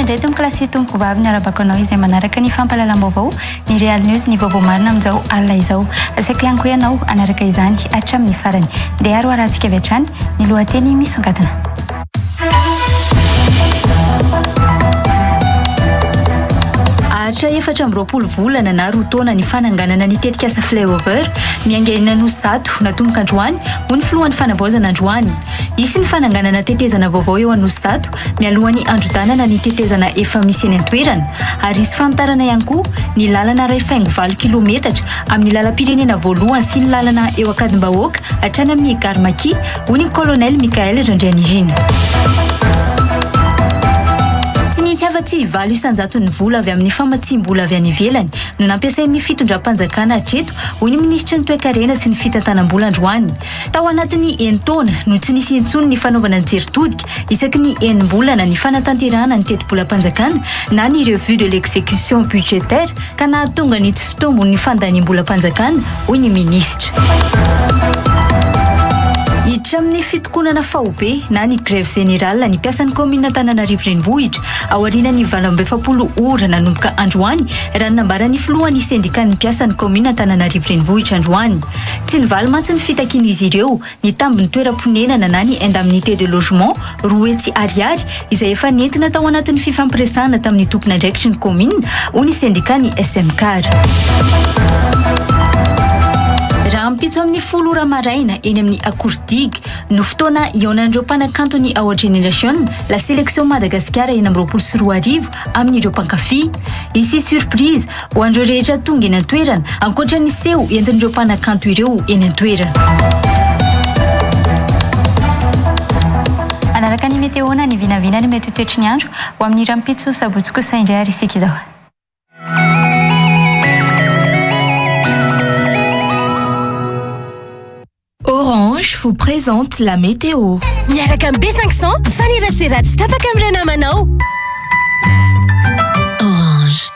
indray tompoko lahy sy tompoko vavy miarabako anao izay manaraka ny fampahalalam-baovao ny Real News ny vaovao marina amin'izao alina izao. Asaiko ihany koa ianao hanaraka izany hatramin'ny farany. Ndeha ary ho arahantsika avy hatrany ny lohateny misongadina. Haharitra 24 volana na roa taona ny fananganana ny tetikasa Flyover miainga eny Anosizato natomboka androany, hoy ny filohan'ny fanavaozana androany. Hisy ny fananganana tetezana vaovao eo Anosizato mialohan'ny handrodanana ny tetezana efa misy eny an-toerana ary hisy fanitarana ihany koa ny lalana iray faingo valo kilometatra amin'ny lalam-pirenena voalohany sy ny lalana eo Ankadimbahoaka hatrany amin'ny Gare Maki, hoy ny Colonel Michael Randrianirina. Tsy nisy afa-tsy valo isan-jaton'ny vola avy amin'ny famatsiam-bola avy any ivelany no nampiasain'ny fitondram-panjakana hatreto, hoy ny minisitry ny Toekarena sy ny fitantanam-bola androany. Tao anatin'ny enin-taona no tsy nisy intsony ny fanaovana ny jery todika isaky ny enim-bolana ny fanatanterahana ny tetibolam-panjakana na ny revue de l'exécution budgétaire ka nahatonga ny tsy fitombon'ny fandaniam-bolam-panjakana, hoy ny minisitra. Hiditra amin'ny fitokonana faobe na ny grève générale ny mpiasan'ny kaominina Antananarivo Renivohitra aorianan'ny 48 ora nanomboka androany, raha ny nambaran'ny filohan'ny sendikan'ny mpiasan'ny kaominina Antananarivo Renivohitra androany. Tsy nivaly mantsy ny fitakian'izy ireo ny tambin'ny toeram-ponenana na ny indemnité de logement 200 ariary izay efa nentina tao anatin'ny fifampiresahana tamin'ny tompon'andraikitry ny kaominina, hoy ny sendikan'ny SMCAR. Rahampitso amin'ny folo ora maraina eny amin'ny Akoor Digue no fotoana hihaonan'ireo mpanakanton'ny Our Generation, La Sélection Madagasikara 2026 amin'ireo mpankafy. Hisy surprise Ho an'ireo rehetra tonga eny an-toerana, ankoatra ny seho entin'ireo mpanakanto ireo eny an-toerana. Hanaraka ny météo na ny vinavina ny mety ho toetry ny andro ho amin'ny rahampitso sabotsy kosa indray ary isika izao. Orange vous présente la météo. Miaraka amin'ny B500, mifanerasera tsy tapaka amin'ireo namanao. Orange.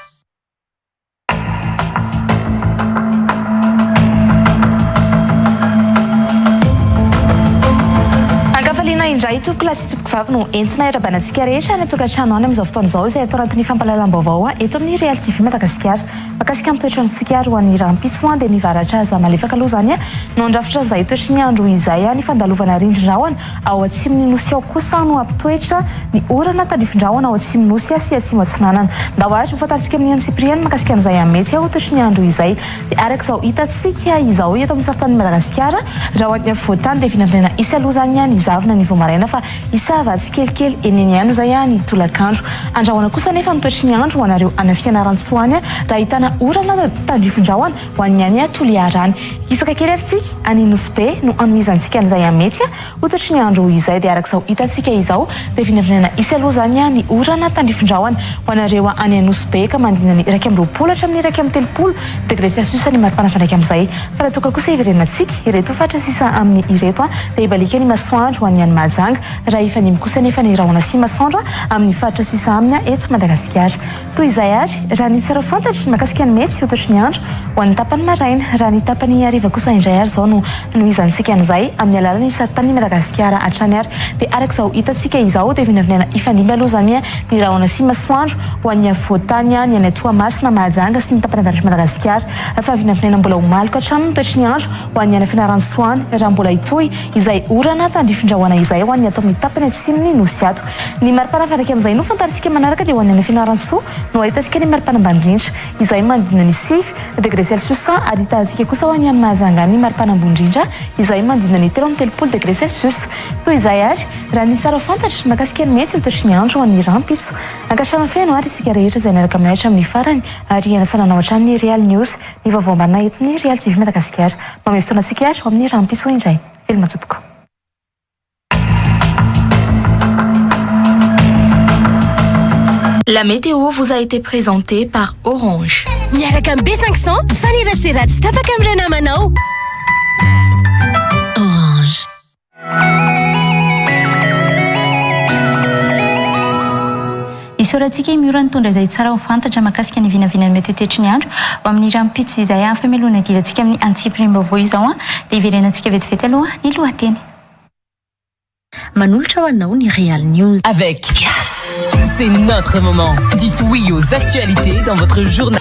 Ankafaliana indray tompoko lahy sy tompoko vavy no entina hiarabana antsika rehetra any an-tokantrano any amin'izao fotoana izao izay atao anatin'ny fampahalalam-baovao eto amin'ny Real TV Madagasikara. Mahakasika ny toetrantsika ary ho an'ny rahampitso dia ny varatra aza malefaka aloha izany no handrafitra izay toetry ny andro izay. Ny fandalovana rindrin-drahona ao atsimon'ny Nosy ao kosa no hampitoetra ny orana tandrifin-drahona ao atsimon'ny Nosy sy atsimo atsinanana. Ndao ary ho fantarintsika amin'ny antsipiriany mahakasika an'izay mety ho toetry ny andro izay. Dia araka izao hitantsika izao eto amin'ny saritanin'i Madagasikara, raha ho an'ny afovoan-tany dia vinavinaina hisy aloha izany ny zavona ny vao maraina fa Hisava tsikelikely eny eny ihany izay ny tolakandro. Andrahona kosa anefa ny toetry ny andro ho anareo any Fianarantsoa any raha ahitana orana tandrifin-drahona ho an'ny any Toliara any. Hisaka kely ary tsika any Nosy Be no hanohizantsika an'izay mety ho toetry ny andro izay. Dia araka izao hitantsika izao dia vinavinaina hisy aloha izany ny orana tandrifin-drahona ho anareo any Nosy Be ka manodidina ny 21 hatramin'ny 31 degré celsius ny maripana mifandraika amin'izay. Fa raha toa ka kosa hiverenantsika ireto faritra sisa aminy ireto dia hibaliaka ny masoandro ho an'ny any Mahajanga, raha hifandimby kosa anefa ny rahona sy masoandro amin'ny faritra sisa aminy eto Madagasikara. Toy izay ary, raha ny tsara ho fantatra mahakasika ny mety ho toetry ny andro ho an'ny tapany maraina, raha ny tapany hariva kosa indray ary izao no hanohizantsika an'izay amin'ny alalan'ny saritanin'i Madagasikara hatrany ary dia araka izao hitantsika izao dia vinavinaina hifandimby aloha izany ny rahona sy masoandro ho an'ny afovoan-tany, ny any Toamasina, Mahajanga sy ny tapany avaratr'i Madagasikara. Fa vinavinaina mbola ho maloka hatrany ny toetry ny andro ho an'ny any Fianarantsoa any, raha mbola hitohy izay orana tandrifin-drahona izay ho an'ny ato amin'ny tapany atsimon'ny Nosy ato. Ny maripana mifandraika amin'izay no fantarintsika manaraka dia ho an'ny any Fianarantsoa no ahitantsika ny maripana ambany indrindra izay manodidina ny sivy degré celsius ary hitantsika kosa ho an'ny any Mahajanga ny maripana ambony indrindra izay manodidina ny 33 degré celsius. Toy izay ary, raha ny tsara ho fantatra mahakasika ny mety ho toetry ny andro ho an'ny rahampitso. Ankasitrahana feno ary isika rehetra izay niaraka aminay hatramin'ny farany ary hanasana anao hatrany ny Real News, ny vaovao marina eto ny Real TV Madagasikara. Manome fotoana antsika ary ho amin'ny rahampitso indray. Veloma tompoko. La météo vous a été présentée par Orange. Miaraka amin'ny B500, mifanerasera tsy tapaka amin'ireo namanao. Orange. Isaorantsika i Miora nitondra izay tsara ho fantatra mahakasika ny vinavinan'ny mety ho toetry ny andro ho amin'ny rahampitso izay hafa mialoha ny hidirantsika amin'ny antsipiriam-baovao izao dia hiverenantsika vetivety aloha ny lohateny. Manolotra ho anao ny Real News. Avec Yas, c'est notre moment. Dites oui aux actualités dans votre journal.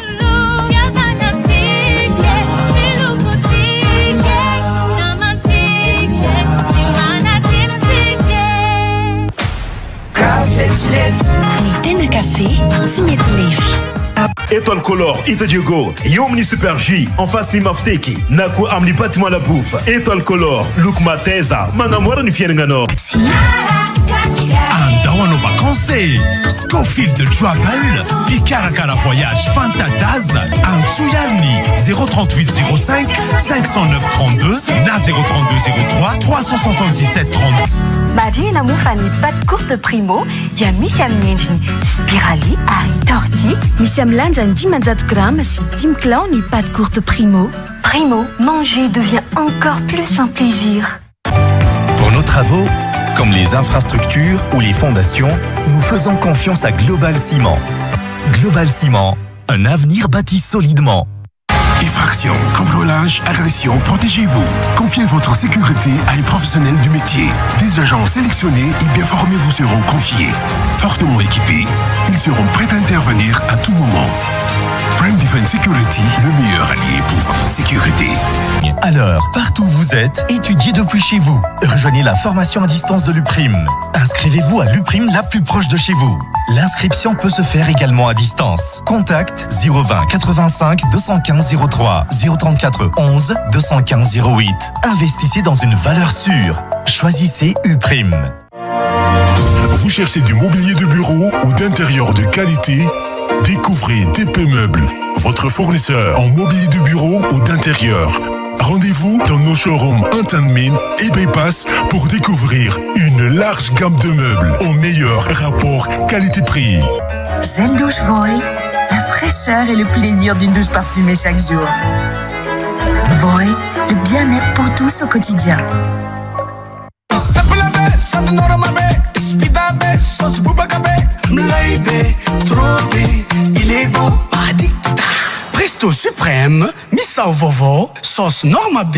Ny tena kafe tsy mety lefy. Étoile Color Ita Diogo, eo amin'ny Super J, en face ny Mafteky, na koa amin'ny bâtiment La Bouffe. Étoile Color, loko mateza, magnamora ny fiaignananao. Andao hanao vacances e! Scofield Travel, mpikarakara voyage fanta-daza. Antsoy ary ny 038 05 509 32 na 032 03 377 32. Marihina moa fa ny pâte courte Primo dia misy amin'ny endriny spirali ary torti. Misy amin'ny lanjany 500 grama sy dimy kilao ny pâte courte Primo. Primo, manger devient encore plus un plaisir. Pour nos travaux, comme les infrastructures ou les fondations, nous faisons confiance à Global Ciment. Global Ciment, un avenir bâti solidement. Effraction, cambriolage, agression, protégez-vous. Confiez votre sécurité à un professionnel du métier. Des agents sélectionnés et bien formés vous seront confiés. Fortement équipés, ils seront prêts à intervenir à tout moment. Prime Defense Security, le meilleur allié pour votre sécurité. Alors, partout où vous êtes, étudiez depuis chez vous. Rejoignez la formation à distance de l'UPRIM. Inscrivez-vous à l'UPRIM la plus proche de chez vous. L'inscription peut se faire également à distance. Contact 020 85 215 03 034 11 215 08. Investissez dans une valeur sûre. Choisissez UPRIM. Vous cherchez du mobilier de bureau ou d'intérieur de qualité? Découvrez TP Meubles, votre fournisseur en mobilier de bureau ou d'intérieur. Rendez-vous dans nos showrooms Antanimena et Bypass pour découvrir une large gamme de meubles au meilleur rapport qualité-prix. Gel douche Voy, la fraîcheur et le plaisir d'une douche parfumée chaque jour. Voy, le bien-être pour tous au quotidien. Presto Suprême, Misao Vovo, sauce Norma B.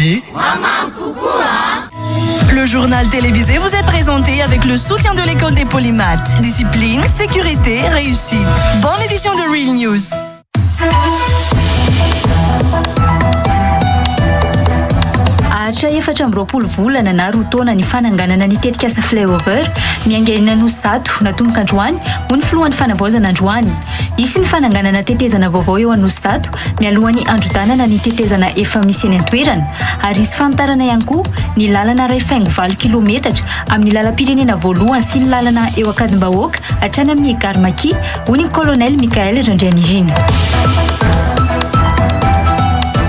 Le journal télévisé vous est présenté avec le soutien de l'école des polymaths. Discipline, sécurité, réussite. Bonne édition de Real News. Haharitra 24 volana na roa taona ny fananganana ny tetikasa Flyover miainga eny Anosizato natomboka androany, hoy ny filohan'ny fanavaozana androany. Hisy ny fananganana tetezana vaovao eo Anosizato mialohan'ny handrodanana ny tetezana efa misy eny an-toerana ary hisy fanitarana ihany koa ny lalana iray faingo valo kilometatra amin'ny lalam-pirenena voalohany sy ny lalana eo Ankadimbahoaka hatrany amin'ny Gare Maki, hoy ny Colonel Michael Randrianirina.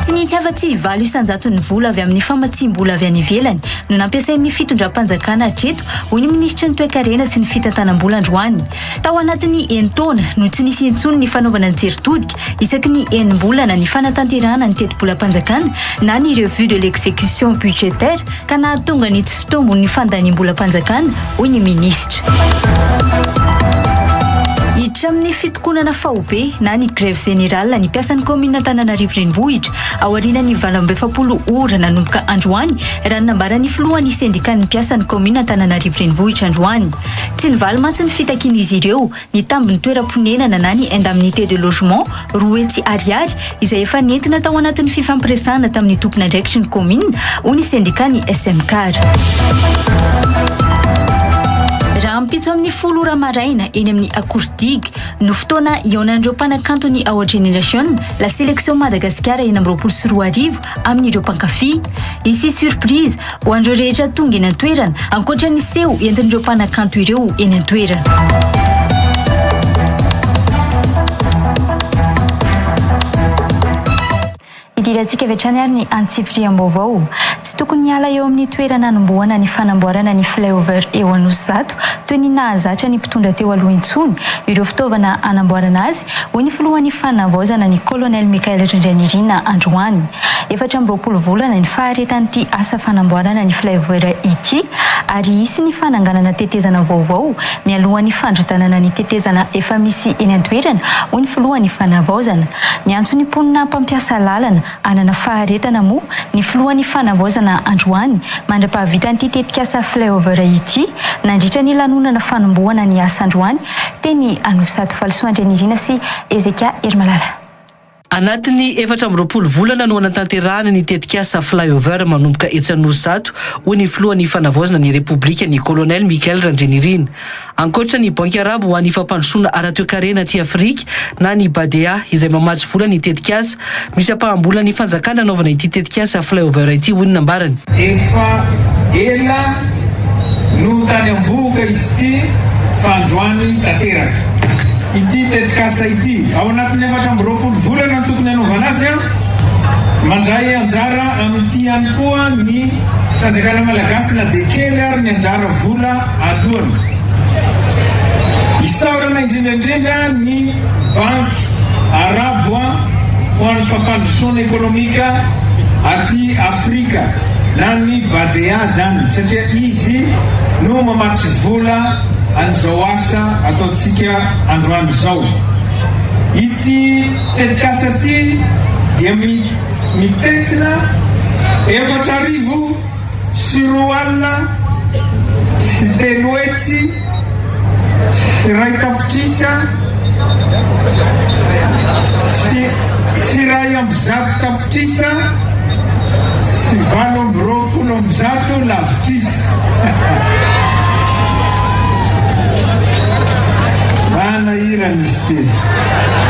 Tsy nisy afa-tsy valo isan-jaton'ny vola avy amin'ny famatsiam-bola avy any ivelany no nampiasain'ny fitondram-panjakana hatreto, hoy ny minisitry ny Toekarena sy ny fitantanam-bola androany. Tao anatin'ny enin-taona no tsy nisy intsony ny fanaovana ny jery todika isaky ny enim-bolana ny fanatanterahana ny tetibolam-panjakana na ny revue de l'exécution budgétaire ka nahatonga ny tsy fitombon'ny fandaniam-bolam-panjakana, hoy ny minisitra. Hiditra amin'ny fitokonana faobe na ny grève générale ny mpiasan'ny kaominina Antananarivo Renivohitra aorianan'ny 48 ora nanomboka androany, raha ny nambaran'ny filohan'ny sendikan'ny mpiasan'ny kaominina Antananarivo Renivohitra androany. Tsy nivaly mantsy ny fitakian'izy ireo ny tambin'ny toeram-ponenana na ny indemnité de logement 200 ariary izay efa nentina tao anatin'ny fifampiresahana tamin'ny tompon'andraikitry ny kaominina, hoy ny sendikan'ny SMCAR. Rahampitso amin'ny 10 ora maraina eny amin'ny Akory Digue no fotoana hihaonan'ireo mpanakanton'ny Our Generation, la sélection Madagasikara 2026 amin'ireo mpankafy. Hisy surprise Ho an'ireo rehetra tonga eny an-toerana, ankoatra ny seho entin'ireo mpanakanto ireo eny an-toerana. Idirantsika avy hatrany ary ny antsipiriam-baovao. Tsy tokony hiala eo amin'ny toerana hanombohana ny fanamboarana ny flyover eo Anosizato toy ny nahazatra ny mpitondra teo aloha intsony ireo fitaovana hanamboarana azy, hoy ny filohan'ny fanavaozana ny Colonel Michael Rindrianirina androany. 24 volana ny faharetan'ity asa fanamboarana ny flyover ity ary hisy ny fananganana tetezana vaovao mialohan'ny fandrodanana ny tetezana efa misy eny an-toerana, hoy ny filohan'ny Fanavaozana. Miantso ny mponina mpampiasa lalana hanana faharetana moa ny filohan'ny Fanavaozana androany mandra-pahavitan'ity tetikasa flyover ity nandritra ny lanonana fanombohana ny asa androany teny Anosizato Valisoa Andrianirina sy Hezekia Herimalala. Anatin'ny 24 volana no hanatanterahana ny tetikasa Flyover manomboka etsy Anosizato, hoy ny filohan'ny Fanavaozana ny Repoblika, ny Kolonely Michael Randrianirina. Ankoatra ny Banky Arabo ho an'ny fampandrosoana ara-toekarena aty Afrika na ny Badea izay mamatsy vola ny tetikasa, misy ampaham-bolan'ny fanjakana anaovana ity tetikasa Flyover ity, hoy ny nambarany. Efa ela no tany am-bohoka izy ity fa androany tanteraka ity tetikasa ity. Ao anatin'ny 24 volana no tokony hanaovana azy. Mandray anjara amin'ity ihany koa ny fanjakana malagasy na dia kely ary ny anjara vola aloany. Isaorana indrindra indrindra ny Banky Arabo ho an'ny fampandrosoana ekonomika aty Afrika na ny Badea zany satria izy no mamatsy vola an'izao asa ataontsika androany izao. Ity tetikasa ity dia mitentina 1 401 128 128 lavitrisa. Manahirana izy ity.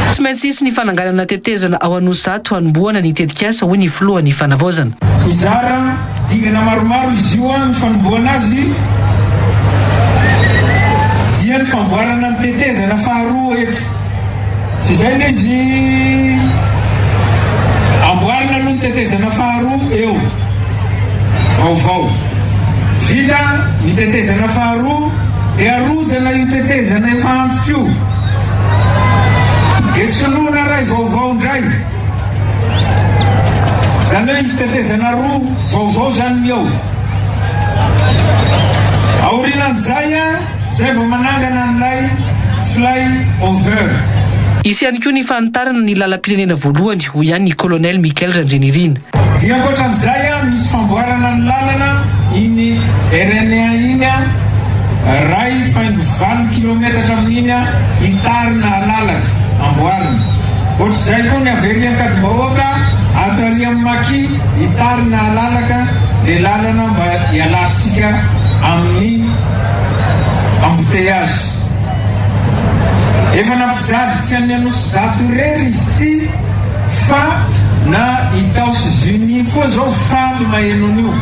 Tsy maintsy hisy ny fananganana tetezana ao Anosizato hanombohana ny tetikasa, hoy ny filohan'ny Fanavaozana. Hizara dingana maromaro izy io ny fanombohana azy dia ny famboarana ny tetezana faharoa eto. Tsy izay ilay izy, amboarina aloha ny tetezana faharoa eo, vaovao. Vita ny tetezana faharoa dia arodana io tetezana efa antitra io, dia soloina iray vaovao indray. Izany hoe hisy tetezana roa vaovao izany ny eo. Aorianan'izay, izay vao manangana an'ilay fly over. Hisy ihany koa ny fanitarana ny lalam-pirenena voalohany, hoy ihany ny Colonel Michael Randrianirina. Dia ankoatran'izay, misy famboarana ny lalana iny RN un iny, 1.8 kilometatra amin'iny hitarina halalaka, amboarina. Ohatr'izay koa ny avy ery Ankadimbahoaka hatrary amin'ny Maki hitarina halalaka le lalana mba hialantsika amin'ny embouteillage. Efa nampijaly tsy an'ny Anosizato irery izy ity fa na Itaosy Zunis koa zao faly maheno an'io.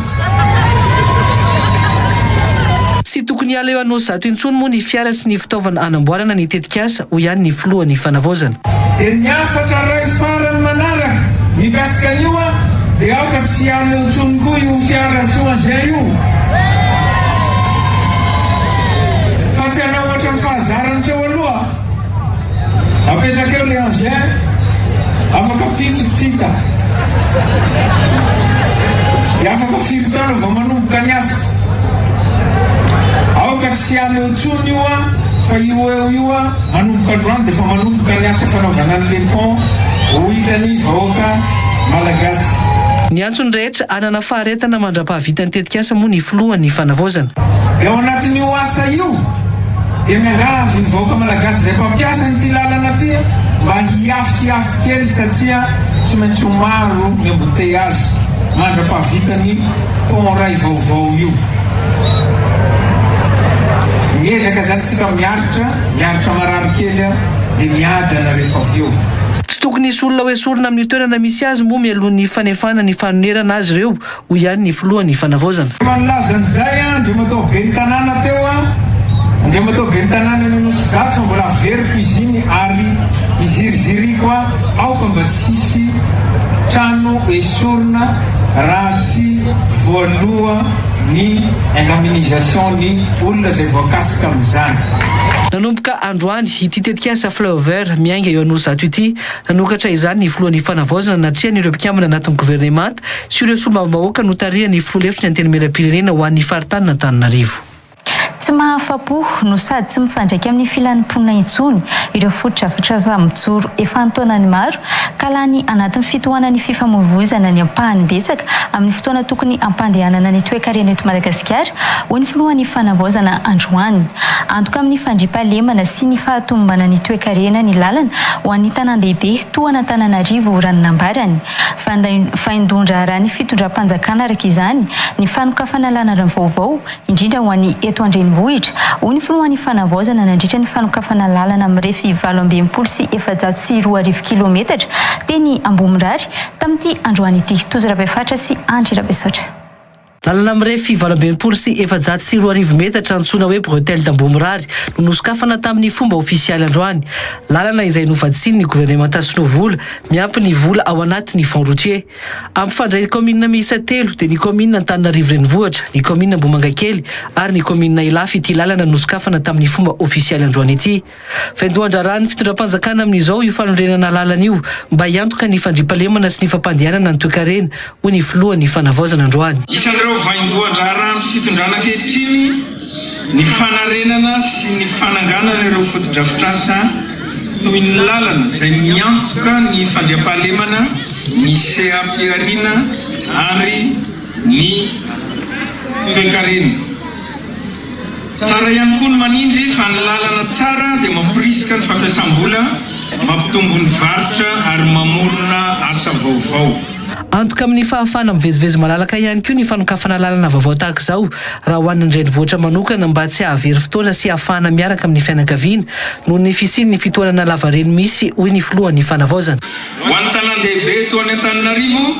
Tsy tokony hiala eo Anosizato intsony moa ny fiara sy ny fitaovana hanamboarana ny tetikasa, hoy ihany ny filohan'ny Fanavaozana. Dia ny hafatra iray farany manaraka mikasika an'io dia aoka tsy hiala eo intsony koa io fiara sy engin io fa tsy hanao ohatran'ny fahazarany teo aloha. Apetraka eo le engin, afaka pitso tsy hita. Dia afaka firy taona vao manomboka ny asa. Aoka tsy hiala eo intsony io an, fa io eo io an, manomboka androany dia efa manomboka ny asa fanaovana an'le pont ho hitan'ny vahoaka malagasy. Niantso ny rehetra hanana faharetana mandra-pahavitan'ny tetikasa moa ny filohan'ny Fanavaozana. Dia ao anatin'io asa io dia miangavy ny vahoaka malagasy izay mpampiasa an'ity lalana ity mba hiafiafy kely satria tsy maintsy ho maro ny embouteillage mandra-pahavitan'ny pont iray vaovao io. Miezaka izany tsika miaritra, miaritra marary kely dia miadana rehefa avy eo. Tsy tokony hisy olona hoesorina amin'ny toerana misy azy moa mialoha ny fanefana ny fanonerana azy ireo, hoy ihany ny filohan'ny Fanavaozana. Efa nilaza an'izay Andriamatoa Ben'ny tanàna teo, Andriamatoa Ben'ny tanàna eny Anosizato fa mbola averiko izy iny ary iziriziriako aoka mba tsy hisy trano esorina raha tsy voaloa ny indemnisation ny olona izay voakasika amin'izany. Nanomboka androany ity tetikasa Flyover miainga eo Anosizato ity. Nanokatra izany ny filohan'ny Fanavaozana natrehan'ireo mpikambana anatin'ny governemanta sy ireo solombavambahoaka notarihan'ny filoha lefitry ny Antenimierampirenena ho an'ny faritanin'Antananarivo. Tsy mahafa-po no sady tsy mifandraika amin'ny filan'ny mponina intsony ireo fotodrafitrasa mijoro efa an-taonany maro ka lany anatin'ny fitohanan'ny fifamoivoizana ny ampahany betsaka amin'ny fotoana tokony hampandehanana ny toekarena eto Madagasikara, hoy ny filohan'ny Fanavaozana androany. Antoka amin'ny fandriampahalemana sy ny fahatomombanan'ny toekarena ny lalana ho an'ny tanàn-dehibe toa an'Antananarivo raha ny nambarany. Vaindohan-draharahan'ny fitondram-panjakana araka izany ny fanokafana lalana vaovao indrindra ho an'ny eto an-drenivohitra, hoy ny filohan'ny Fanavaozana nandritra ny fanokafana lalana mirefy 2468 kilaometatra teny Ambohimirary tamin'ity androany ity. Tojo Rabefatra sy Andry Rabesaotra. Lalana mirefy 2068 metatra antsoina hoe Bretelle d'Ambohimirary no nosokafana tamin'ny fomba ofisialy androany. Lalana izay novatsian'ny governemanta sinoa vola miampy ny vola ao anatin'ny fonds routier. Hampifandray ny kaominina miisa telo, dia ny kaominina Antananarivo Renivohitra, ny kaominina Ambohimangakely ary ny kaominina Ilafy ity lalana nosokafana tamin'ny fomba ofisialy androany ity. Vaindohan-draharahan'ny fitondram-panjakana amin'izao io fanorenana lalana io mba hiantoka ny fandriampahalemana sy ny fampandehanana ny toekarena, hoy ny filohan'ny fanavaozana androany. Isan'ireo vaindohan-draharahan'ny fitondrana ankehitriny ny fanarenana sy ny fananganana ireo fotodrafitrasa toy ny lalana izay miantoka ny fandriampahalemana, ny seha-pihariana ary ny toekarena. Tsara ihany koa ny manindry fa ny lalana tsara dia mamporisika ny fampiasam-bola, mampitombo ny varotra ary mamorona asa vaovao. Antoka amin'ny fahafahana mivezivezy malalaka ihany koa ny fanokafana lalana vaovao tahaka izao raha ho an'ny renivohitra manokana mba tsy hahavery fotoana sy hahafahana miaraka amin'ny fianakaviana noho ny fisian'ny fitohanana lavareny misy, hoy ny filohan'ny Fanavaozana. Ho an'ny tanàn-dehibe toa an'i Antananarivo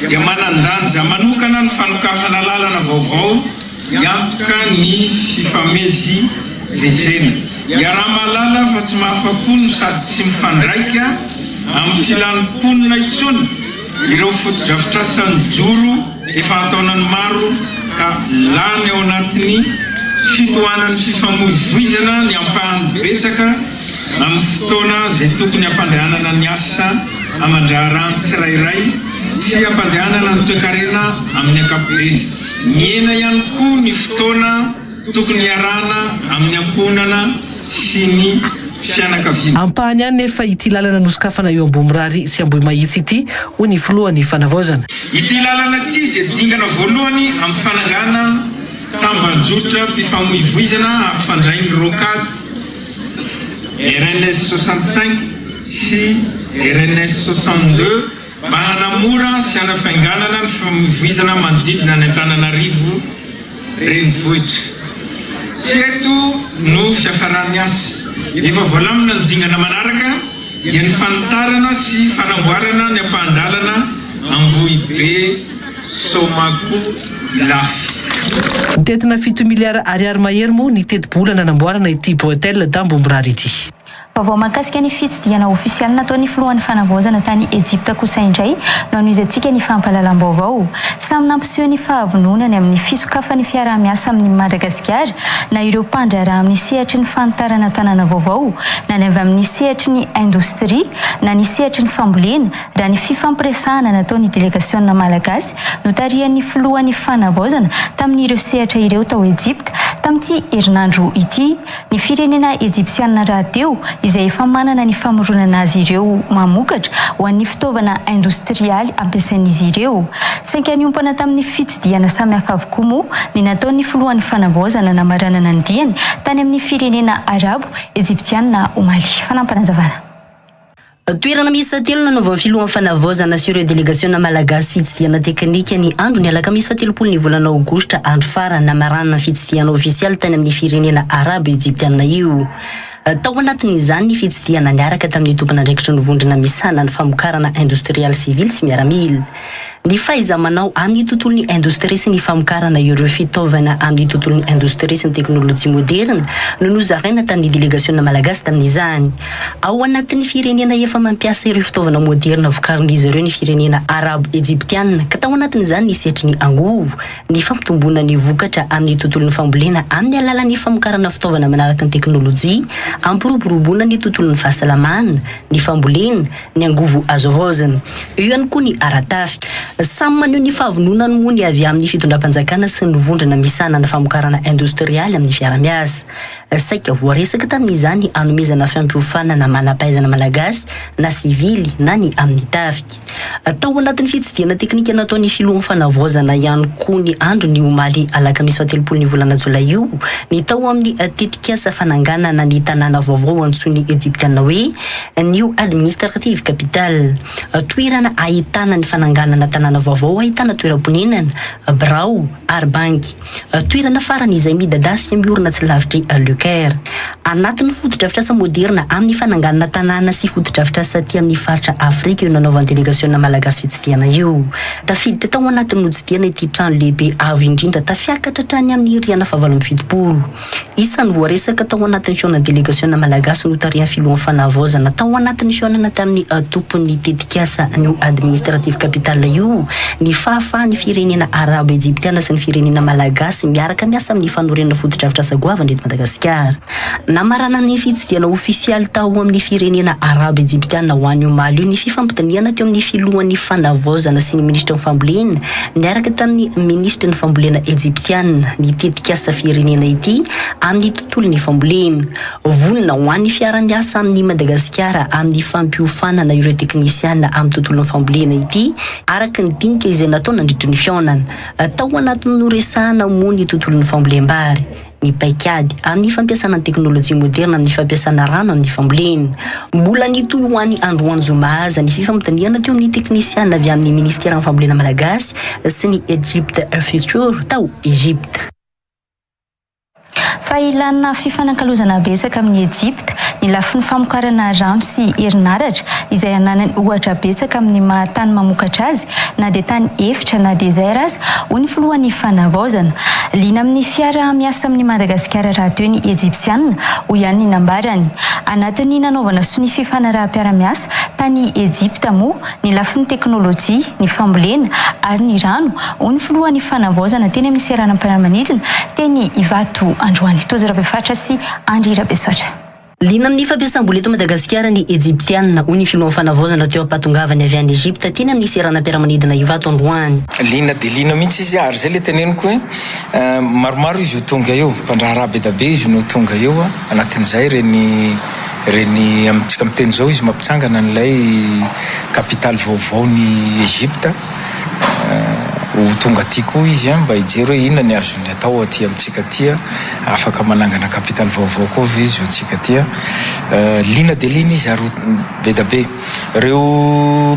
dia manan-danja manokana ny fanokafana lalana vaovao hiantoka ny fifamezivezena. Iaraha-mahalala fa tsy mahafa-po no sady tsy mifandraika amin'ny filan'ny mponina intsony ireo fotodrafitrasa nijoro efa an-taonany maro ka lany ao anatin'ny fitohanan'ny fifamoivoizana ny ampahany betsaka Amin'ny fotoana izay tokony hampandehanana ny asa aman-draharahan'ny tsirairay sy hampandehanana ny toekarena amin'ny ankapobeny. Mihena ihany koa ny fotoana tokony hiarahana amin'ny ankohonana sy ny fianakaviana. Ampahany ihany nefa ity lalana nosokafana eo Ambohimirary sy Ambohimahitsy ity, hoy ny filohan'ny Fanavaozana. Ity lalana ity dia dingana voalohany amin'ny fanangana tambanjotram-pifamoivoizana hampifandray ny Rocade, RNS 65 sy RNS 62 mba hanamora sy hanafainganana ny fifamoivoizana manodidina any Antananarivo renivohitra. Tsy eto no fiafaran'ny asa. Efa voalamina ny dingana manaraka dia ny fanitarana sy fanamboarana ny ampahan-dalana Ambohibe Somako Ilafy. Mitentina fito miliara ariary mahery moa ny tetibola nanamboarana ity Bretelle d'Ambohimirary ity. Vaovao mahakasika ny fitsidihana ofisialy nataon'ny filohan'ny fanavaozana tany Ejipta kosa indray no hanohizantsika ny fampahalalam-baovao. Samy nampiseho ny fahavononany amin'ny fisokafan'ny fiaraha-miasa amin'i Madagasikara na ireo mpandraharaha amin'ny sehatry ny fanitarana tanàna vaovao na ny avy amin'ny sehatry ny indostria na ny sehatry ny fambolena raha ny fifampiresahana nataon'ny delegasiona malagasy notarihan'ny filohan'ny fanavaozana tamin'ireo sehatra ireo tao Ejipta tamin'ity herinandro ity. Ny firenena ejipsianina rahateo izay efa manana ny famoronana azy ireo mamokatra ho an'ny fitaovana indostrialy ampiasain'izy ireo. Saika niompana tamin'ny fitsidihana samihafa avokoa moa ny nataon'ny filohan'ny fanavaozana namaranana ny diany tany amin'ny firenena arabo ejipsianina omaly. Fanampinazavana. Toerana miisa telo nanaovan'ny filohan'ny fanavaozana sy ireo delegasiona malagasy fitsidihana teknika ny andron'ny alakamisy fahatelopolo ny volana aogositra, andro farany namaranana ny fitsidihana ofisialy tany amin'ny firenena arabo ejiptianina io. Tao anatin'izany ny fitsidihana niaraka tamin'ny tompon'andraikitry ny vondrona misahana ny famokarana indostrialy sivily sy miaramila. Ny fahaiza-manao amin'ny tontolon'ny indostria sy ny famokarana ireo fitaovana amin'ny tontolon'ny indostria sy ny teknolojia moderina no nozaraina tamin'ny delegasiona malagasy tamin'izany. Ao anatin'ny firenena efa mampiasa ireo fitaovana moderina vokarin'izy ireo ny firenena arabo ejiptiana ka tao anatin'izany ny sehatry ny angovo, ny fampitomboana ny vokatra amin'ny tontolon'ny fambolena amin'ny alalan'ny famokarana fitaovana manaraka ny teknolojia, hampiroboroboana ny tontolon'ny fahasalamana, ny fambolena, ny angovo azo havaozina. Eo ihany koa ny ara-tafika. Samy maneho ny fahavononany moa ny avy amin'ny fitondram-panjakana sy ny vondrona misahana ny famokarana indostrialy amin'ny fiara-miasa. Saika voaresaka tamin'izany hanomezana fampiofanana manam-pahaizana malagasy na sivily na ny amin'ny tafika. Tao anatin'ny fitsidihana teknika nataon'ny filohan'ny fanavaozana ihany koa ny andron'ny omaly alakamisy fahatelopolo ny volana jolay io ny tao amin'ny tetikasa fananganana ny tanàna vaovao antsoin'ny Ejiptiana hoe New Administrative Capital. Toerana ahitana ny fananganana tanàna vaovao ahitana toeram-ponenana, birao ary banky. Toerana farany izay midadasika miorina tsy lavitr'i Le Caire. Anatin'ny fotodrafitrasa moderina amin'ny fananganana tanàna sy fotodrafitrasa aty amin'ny faritra Afrika io nanaovan'ny delegasiona malagasy fitsidihana io. Tafiditra tao anatin'ny notsidihana ity trano lehibe avo indrindra tafiakatra hatrany amin'ny rihana fahavalo 72. Isan'ny voaresaka tao anatin'ny fihaonan'ny delegasiona malagasy notarihan'ny filohan'ny fanavaozana tao anatin'ny fihaonana tamin'ny tompon'ny tetikasa New Administrative Capital io ny fahafahan'ny firenena arabo ejiptiana sy ny firenena malagasy miaraka miasa amin'ny fanorenana fotodrafitrasa goavana eto Madagasikara. Namarana ny fitsidihana ofisialy tao amin'ny firenena arabo ejiptiana ho an'ny omaly io ny fifampidinihana teo amin'ny filohan'ny fanavaozana sy ny minisitry ny fambolena niaraka tamin'ny minisitry ny fambolena ejiptiana ny tetikasa firenena ity amin'ny tontolon'ny fambolena. Vonona ho an'ny fiara-miasa amin'i Madagasikara amin'ny fampiofanana ireo teknisiana amin'ny tontolon'ny fambolena ity, araka ny dinika izay natao nandritry ny fihaonana. Tao anatin'ny noresahana moa ny tontolon'ny fambolem-bary, ny paikady amin'ny fampiasana ny teknolojia moderina amin'ny fampiasana rano amin'ny fambolena. Mbola nitohy ho an'ny androany zoma aza ny fifampidinihana teo amin'ny teknisiana avy amin'ny minisiteran'ny fambolena malagasy sy ny Egypt Future tao Egypte. Fa ilana fifanakalozana betsaka amin'i Ejipta ny lafiny famokarana rano sy herinaratra izay ananany ohatra betsaka amin'ny maha tany mamokatra azy na dia tany efitra na désert aza, hoy ny filohan'ny Fanavaozana. Liana amin'ny fiaraha-miasa amin'i Madagasikara rahateo ny Ejipsianina, hoy ihany ny nambarany. Anatin'ny nanaovana sonia fifanaraham-piarahamiasa tany Ejipta moa ny lafiny teknolojia, ny fambolena ary ny rano, hoy ny filohan'ny Fanavaozana teny amin'ny seranam-piaramanidina teny Ivato androany. Tojo Rabefatra sy Andry Rabesaotra. Liana amin'ny fampiasam-bola eto Madagasikara ny Ejiptiana, hoy ny filohan'ny Fanavaozana teo am-pahatongavany avy any Egypta teny amin'ny seranam-piaramanidina Ivato androany. Liana dia liana mihitsy izy ary izay ilay teneniko hoe maromaro izy ho tonga eo, mpandraharaha be dia be izy no ho tonga eo, anatin'izay ireny ireny amintsika miteny izao izy mampitsangana an'ilay kapitaly vaovaon'i Egypta. Ho tonga aty koa izy mba hijery hoe inona ny azony atao aty amintsika aty, afaka manangana capital vaovao koa ve izy ho antsika aty. Liana dia liana izy ary be dia be. Ireo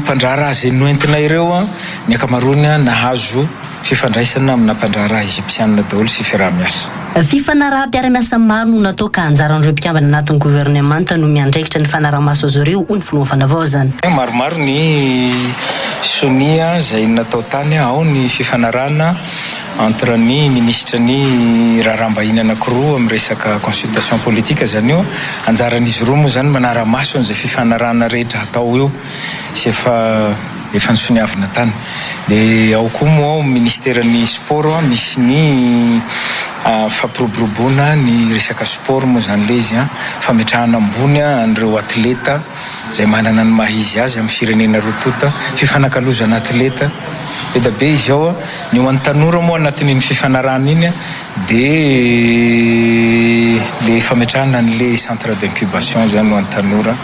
mpandraharaha izay noentina ireo, ny ankamaroany nahazo fifandraisana amina mpandraharaha Egyptiana daholo sy fiaraha-miasa. Fifanaraham-piara-miasa maro no natao ka anjaran'ireo mpikambana anatin'ny governemanta no miandraikitra ny fanaraha-maso azy ireo, hoy ny filohan'ny fanavaozana. Maromaro ny sonia izay natao tany, ao ny fifanarahana entre ny minisitry ny raharaham-bahiny anankiroa amin'ny resaka consultation politique izany io, anjaran'izy roa moa izany manara-maso an'izay fifanarahana rehetra hatao eo sy efa efa nosoniavina tany. Dia ao koa moa ao ministeran'ny sport misy ny fampiroboroboana ny resaka sport moa izany ilay izy an, fametrahana ambony an'ireo atleta izay manana ny maha izy azy amin'ny firenena roa tonta, fifanakalozana atleta, be dia be izy ao an, ny ho an'ny tanora moa anatin'iny fifanarahana iny an dia ilay fametrahana an'ilay centre d'incubation izany ho an'ny tanora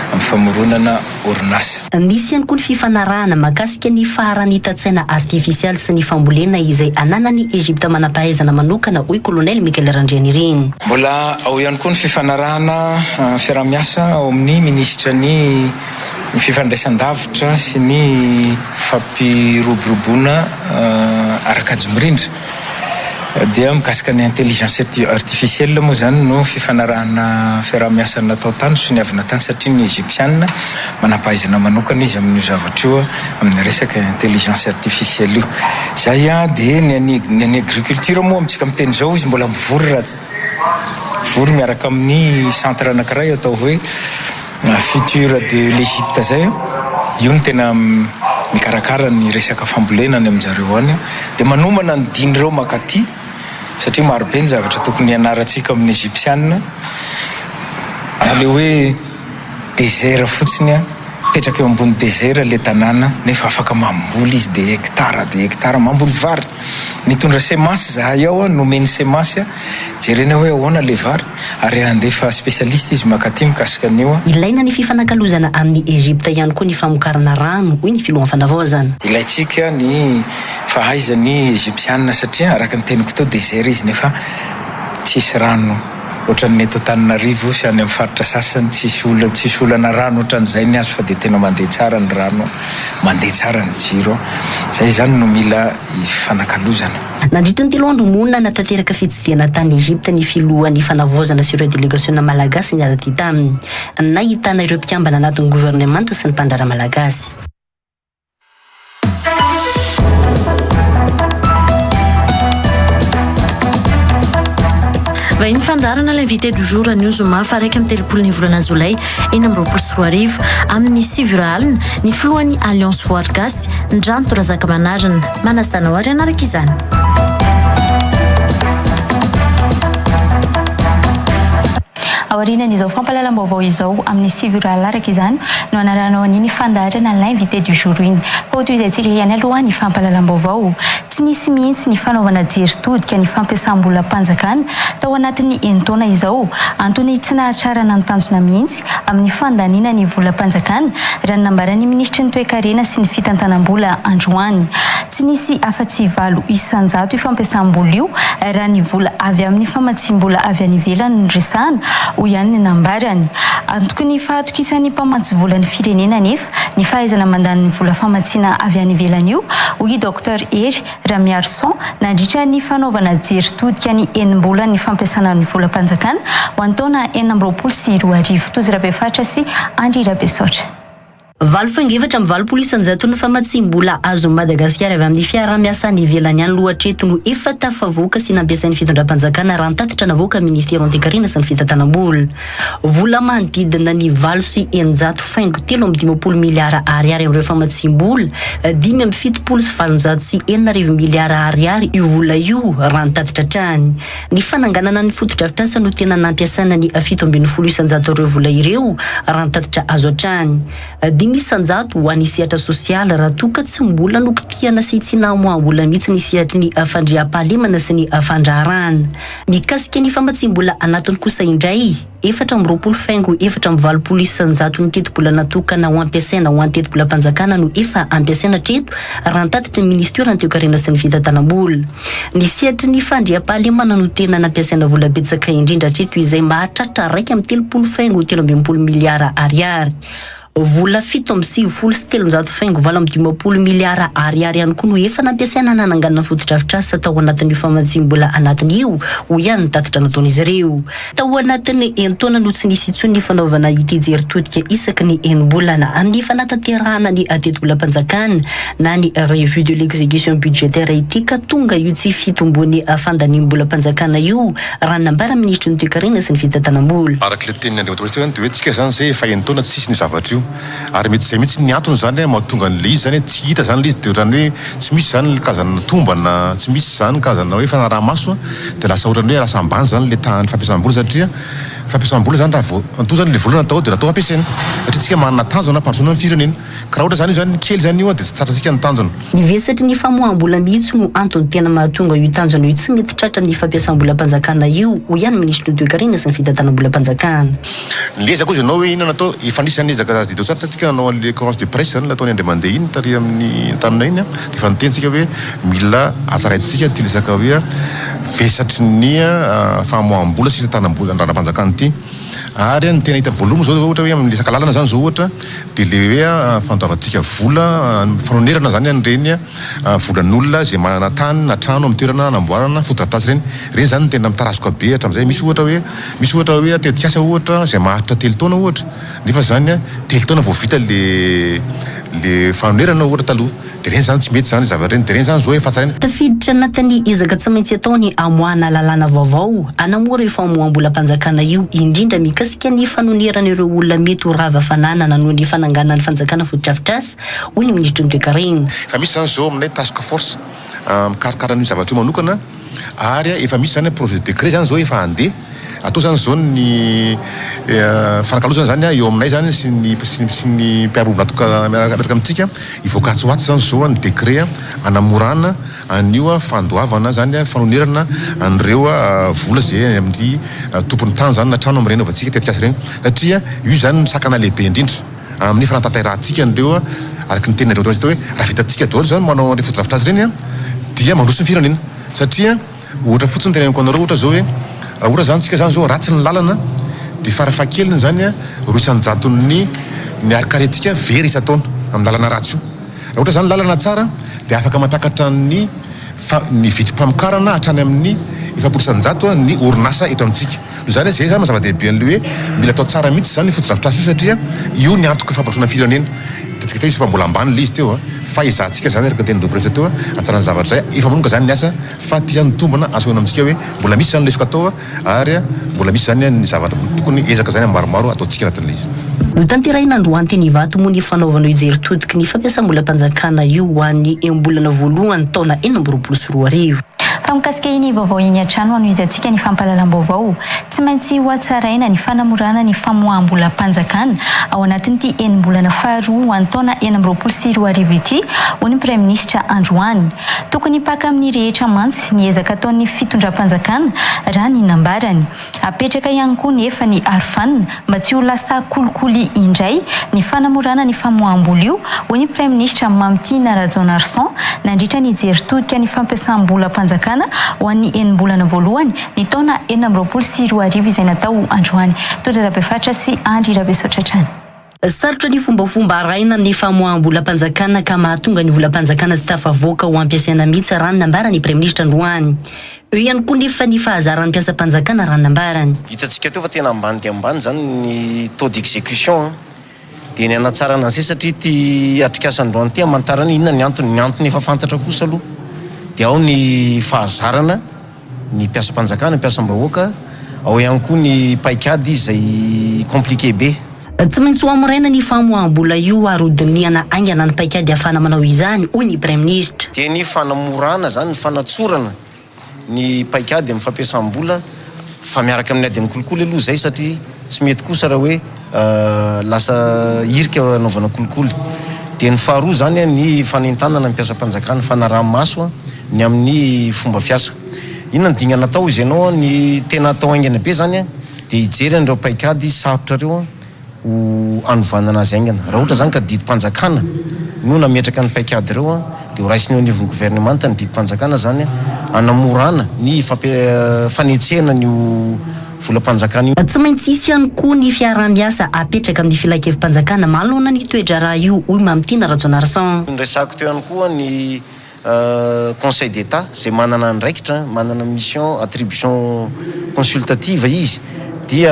amin'ny famoronana orinasa. Nisy ihany koa ny fifanarahana mahakasika ny faharanitan-tsaina artifisialy sy ny fambolena izay ananan'i Egypta manam-pahaizana manokana, hoy Kolonely Michael Randrianirina. Mbola ao ihany koa ny fifanarahana fiaraha-miasa ao amin'ny minisitra ny fifandraisan-davitra sy ny fampiroboroboana ara-kajy mirindra. Dia mikasika ny intelligence artificielle moa izany no fifanarahana fiaraha-miasa natao tany, soniavina tany satria ny Egyptiana manampahaizana manokana izy amin'io zavatra io amin'ny resaka intelligence artificielle io. Izay dia ny any ny any agriculture moa amintsika miteny izao izy mbola mivory raha mivory miaraka amin'ny centre anankiray atao hoe Futur de l'Egypte zay, io no tena mikarakara ny resaka fambolena any aminjareo any, dia manomana ny din'ireo mankaty satria marobe ny zavatra tokony hianarantsika amin'ny Egyptiana, na le hoe désert fotsiny an, mipetraka eo ambony désert le tanàna nefa afaka mamboly izy de hectare de hectare mamboly vary. Nitondra semence zahay ao, nomeny semence, jerena hoe ahoana le vary, ary handefa spécialiste izy makaty mikasika an'io. Ilaina ny fifanakalozana amin'i Egypta ihany koa ny famokarana rano, hoy ny filohan'ny fanavaozana. Ilaintsika ny fahaizan'ny Egyptiana satria araka ny teniko teo désert izy nefa tsisy rano ohatran'ny eto Antananarivo sy any amin'ny faritra sasany, tsisy olana tsisy olana rano ohatran'izay ny azy fa dia tena mandeha tsara ny rano. Mandeha tsara ny jiro. Zay izany no mila ifanakalozana. Nandritra ny telo andro moa nanatanteraka fitsidihana tany Egypte ny filohan'ny fanavaozana sy ireo delegasiona malagasy niara-dia taminy. Nahitana ireo mpikambana anatin'ny governemanta sy ny mpandraharaha malagasy. Vahiny fandaharana l'invité du jour anio zoma faha 31 ny volana jolay 2026 amin'ny 9 ora alina ny filohan'ny Alliance Voary Gasy, Ndranto Razakamanarina. Manasa anao ary hanaraka izany. Aorianan'izao fampahalalam-baovao izao amin'ny 9 ora alina araka izany no hanarahanao an'iny fandaharana l'invité du jour iny. Fa ho tohizantsika ihany aloha ny fampahalalam-baovao. Tsy nisy mihitsy ny fanaovana jery todika ny fampiasam-bolam-panjakana tao anatin'ny enin-taona izao. Antony tsy nahatrarana ny tanjona mihitsy amin'ny fandaniana ny volam-panjakana, raha ny nambaran'ny minisitry ny Toekarena sy ny fitantanam-bola androany. Tsy nisy afa-tsy 8% io fampiasam-bola io raha ny vola avy amin'ny famatsiam-bola avy any ivelany no resahana, hoy ihany ny nambarany. Antoky ny fahatokisan'ny mpamatsy vola ny firenena anefa ny fahaizana mandany ny vola famatsiana avy any ivelany io, hoy i Docteur Hery Ramiarison nandritra ny fanaovana jery todika ny enim-bolan'ny fampiasana ny volam-panjakana ho an'ny taona 2026. Tojo Rabefaritra sy Andry Rabesaotra. Valo faingo 84 isan-jaton'ny famatsiam-bola azon'i Madagasikara avy amin'ny fiaraha-miasa any ivelany ihany loha hatreto no efa tafavoaka sy nampiasain'ny fitondram-panjakana raha ny tatitra navoakan'ny Ministeran'ny Toekarena sy ny Fitantanam-bola. Vola manodidina ny 608 faingo 53 miliara ariary amin'ireo famatsiam-bola, 875 miliara ariary io vola io raha ny tatitra hatrany. Ny fananganana ny fotodrafitrasa no tena nampiasana ny 17 isan-jaton'ireo vola ireo raha ny tatitra azo hatrany. 5% ho an'ny sehatra sosialy raha toa ka tsy mbola nokitihana sy tsy namoaham-bola mihitsy ny sehatry ny fandriampahalemana sy ny fandraharahana. Mikasika ny famatsiam-bola anatiny kosa indray, 24 faingo 84 isan-jaton'ny tetibola natokana ho ampiasaina ho an'ny tetibolam-panjakana no efa ampiasaina hatreto, raha ny tatitry ny minisiteran'ny Toekarena sy ny Fitantanam-bola. Ny sehatry ny fandriampahalemana no tena nampiasaina vola betsaka indrindra hatreto izay mahatratra 31 faingo 63 miliara ariary. Vola 397 faingo 58 miliara ariary ihany koa no efa nampiasaina nananganana fotodrafitrasa tao anatin'io famatsiam-bola anatiny io, hoy ihany ny tatitra nataon'izy ireo. Tao anatin'ny enin-taona no tsy nisy intsony ny fanaovana ity jery todika isaky ny enim-bolana amin'ny fanatanterahana ny tetibolam-panjakana na ny revue de l'exécution budgétaire ity ka tonga io tsy fitomboan'ny fandaniam-bolam-panjakana io raha ny nambaran'ny minisitry ny toekarena sy ny fitantanam-bola. Araka ilay tenin'i Andriamatoa Minisitra izany dia hoe tsika izany izay efa enin-taona tsisy an'io zavatra io ary mety izay mihitsy ny antony izany mahatonga an'ilay izy izany tsy hita izany ilay izy dia ohatran'ny hoe tsy misy izany ny karazana tombana, tsy misy izany karazana hoe fanaraha-maso dia lasa ohatran'ny hoe lasa ambany izany ilay tahan'ny fampiasam-bola satria fampiasam-bola izany raha vao matoa izany ilay vola natao dia natao hampiasaina satria tsika manana tanjona hampandrosoana ny firenena ka raha ohatra izany io izany kely izany io dia tsy tratrantsika ny tanjona. Ny vesatry ny famoaham-bola mihitsy no antony tena mahatonga io tanjona io tsy mety tratra amin'ny fampiasam-bolam-panjakana io, hoy ihany ny minisitry ny Toekarena sy ny fitantanam-bolam-panjakana. Ny ezaka hozy ianao hoe inona natao, efa nisy izany ezaka azo didio tsara satria nanao an'ilay conférence de presse izany nataon'i Andry Mandeha iny tary amin'ny taminay iny dia efa niteny tsika hoe mila hatsaraintsika ity resaka hoe vesatry ny famoaham-bola sy fitantanam-bola ny raharaham-panjakana ity. Ary ny tena hita voalohany moa zao ohatra hoe amin'ny resaka lalana zany zao ohatra dia le hoe fandoavantsika vola, fanonerana zany an'ireny volan'olona izay manana tany na trano amin'ny toerana anamboarana fotodrafitrasa ireny. Ireny zany no tena mitarazoka be hatramin'izay. Misy ohatra hoe misy ohatra hoe tetikasa ohatra izay maharitra telo taona ohatra nefa zany telo taona vao vita le le fanonerana ohatra taloha. Dia ireny zany tsy mety zany zavatra ireny. Dia ireny zany zao efa tsaraina. Tafiditra anatin'ny ezaka tsy maintsy atao ny hamoahana lalàna vaovao hanamora io famoaham-bolam-panjakana io, indrindra mikasika ny fanonerana ireo olona mety ho rava fananana noho ny fananganan'ny fanjakana fotodrafitrasa, hoy ny minisitry ny toekarena. Efa misy zany zao aminay task force mikarakara an'io zavatra io manokana ary efa misy zany projet de décret zany zao efa handeha atao zany zao ny fanakalozana zany eo aminay zany sy ny sy ny mpiara-miombon'antoka miaraka amintsika hivoaka atsy ho atsy zany zao ny décret hanamorana an'io fandoavana zany fanonerana an'ireo vola zay any amin'ny tompon'ny tany zany na trano amin'ireny anaovantsika tetikasa ireny satria io zany no sakana lehibe indrindra amin'ny fanatanterahantsika an'ireo araka ny tenin'Andriamanitra teo hoe raha vitantsika daholo izany manao an'ireny fotodrafitrasa ireny dia mandroso ny firenena satria ohatra fotsiny teneniko anareo ohatra zao hoe raha ohatra zany tsika zany zao ratsy ny lalana dia farafahakeliny zany 2% ny harin-karentsika very isan-taona amin'ny lalana ratsy io. Raha ohatra zany lalana tsara dia afaka mampiakatra ny fa ny vidim-pamokarana hatrany amin'ny 40% ny orinasa eto amintsika. Noho izany zay zany maha zava-dehibe an'ilay hoe mila atao tsara mihitsy izany io fotodrafitrasa io satria io ny antoky ny fampandrosoana ny firenena. Hitantsika teo izy fa mbola ambany ilay izy teo a, fa ezahantsika izany araka ny tenin'i Dopresa teo hatsara ny zavatra izay. Efa manomboka izany ny asa fa ity izany ny tombana asehoana amintsika hoe mbola misy izany lesoka atao ary mbola misy izany ny zavatra tokony ezaka izany maromaro ataontsika anatin'ilay izy. Notanterahina androany teny Ivato moa ny fanaovana io jery todiky ny fampiasam-bolam-panjakana io ho an'ny enim-bolana voalohany taona 2026. Fa mikasika iny vaovao iny hatrany no hanohizantsika ny fampahalalam-baovao. Tsy maintsy hohatsaraina ny fanamorana ny famoaham-bolam-panjakana ao anatin'ity enim-bolana faharoa ho an'ny taona 2026 ity, hoy ny Praiminisitra androany. Tokony hipaka amin'ny rehetra mantsy ny ezaka ataon'ny fitondram-panjakana, raha ny nambarany. Apetraka ihany koa nefa ny arofanina mba tsy ho lasa kolikoly indray ny fanamorana ny famoaham-bola io, hoy ny Praiminisitra Mamitiana Rajaonarison nandritra ny jery todika ny fampiasam-bolam-panjakana ho an'ny enim-bolana voalohany ny taona 2026 izay natao androany. Tojo Rabefaritra sy Andry Rabesaotra hatrany. Sarotra ny fombafomba arahina amin'ny famoaham-bolam-panjakana ka mahatonga ny volam-panjakana tsy tafavoaka ho ampiasaina mihitsy raha ny nambaran'ny Praiminisitra androany. Eo ihany koa nefa ny fahazaran'ny mpiasam-panjakana raha ny nambarany. Hitantsika teo fa tena ambany dia ambany izany ny taux d'exécution dia ny hanatsarana an'izay satria ity atrikasa androany ity hamantarana inona ny antony. Ny antony efa fantatra kosa aloha dia ao ny fahazarana. ny mpiasam-panjakana, ny mpiasam-bahoaka, ao ihany koa ny paikady izay compliqué be. Tsy maintsy ho hamoraina ny famoaham-bola io ary hodinihana haingana ny paikady ahafahana manao izany, hoy ny Praiminisitra. Dia ny fanamorana izany, ny fanatsorana ny paikady amin'ny fampiasam-bola fa miaraka amin'ny ady amin'ny kolikoly aloha izay satria tsy mety kosa raha hoe lasa hirika anaovana kolikoly. Dia ny faharoa izany ny fanentanana ny mpiasam-panjakana, fanaraha-maso ny amin'ny fomba fiasa. Inona ny dingana atao hozy ianao? Ny tena atao haingana be izany dia hijery an'ireo paikady sarotra ireo ho hanovanana azy haingana. Raha ohatra izany ka didim-panjakana no nametraka ny paikady ireo dia ho raisina eo anivon'ny governemanta ny didim-panjakana izany hanamorana ny fanetsehana an'io volam-panjakana io. Tsy maintsy hisy ihany koa ny fiaraha-miasa apetraka amin'ny filankevi-panjakana manoloana ny toe-draharaha io, hoy Mamitiana Rajaonarison. Noresahako teo ihany koa ny Conseil d'Etat izay manana andraikitra, manana mission, attribution consultative izy dia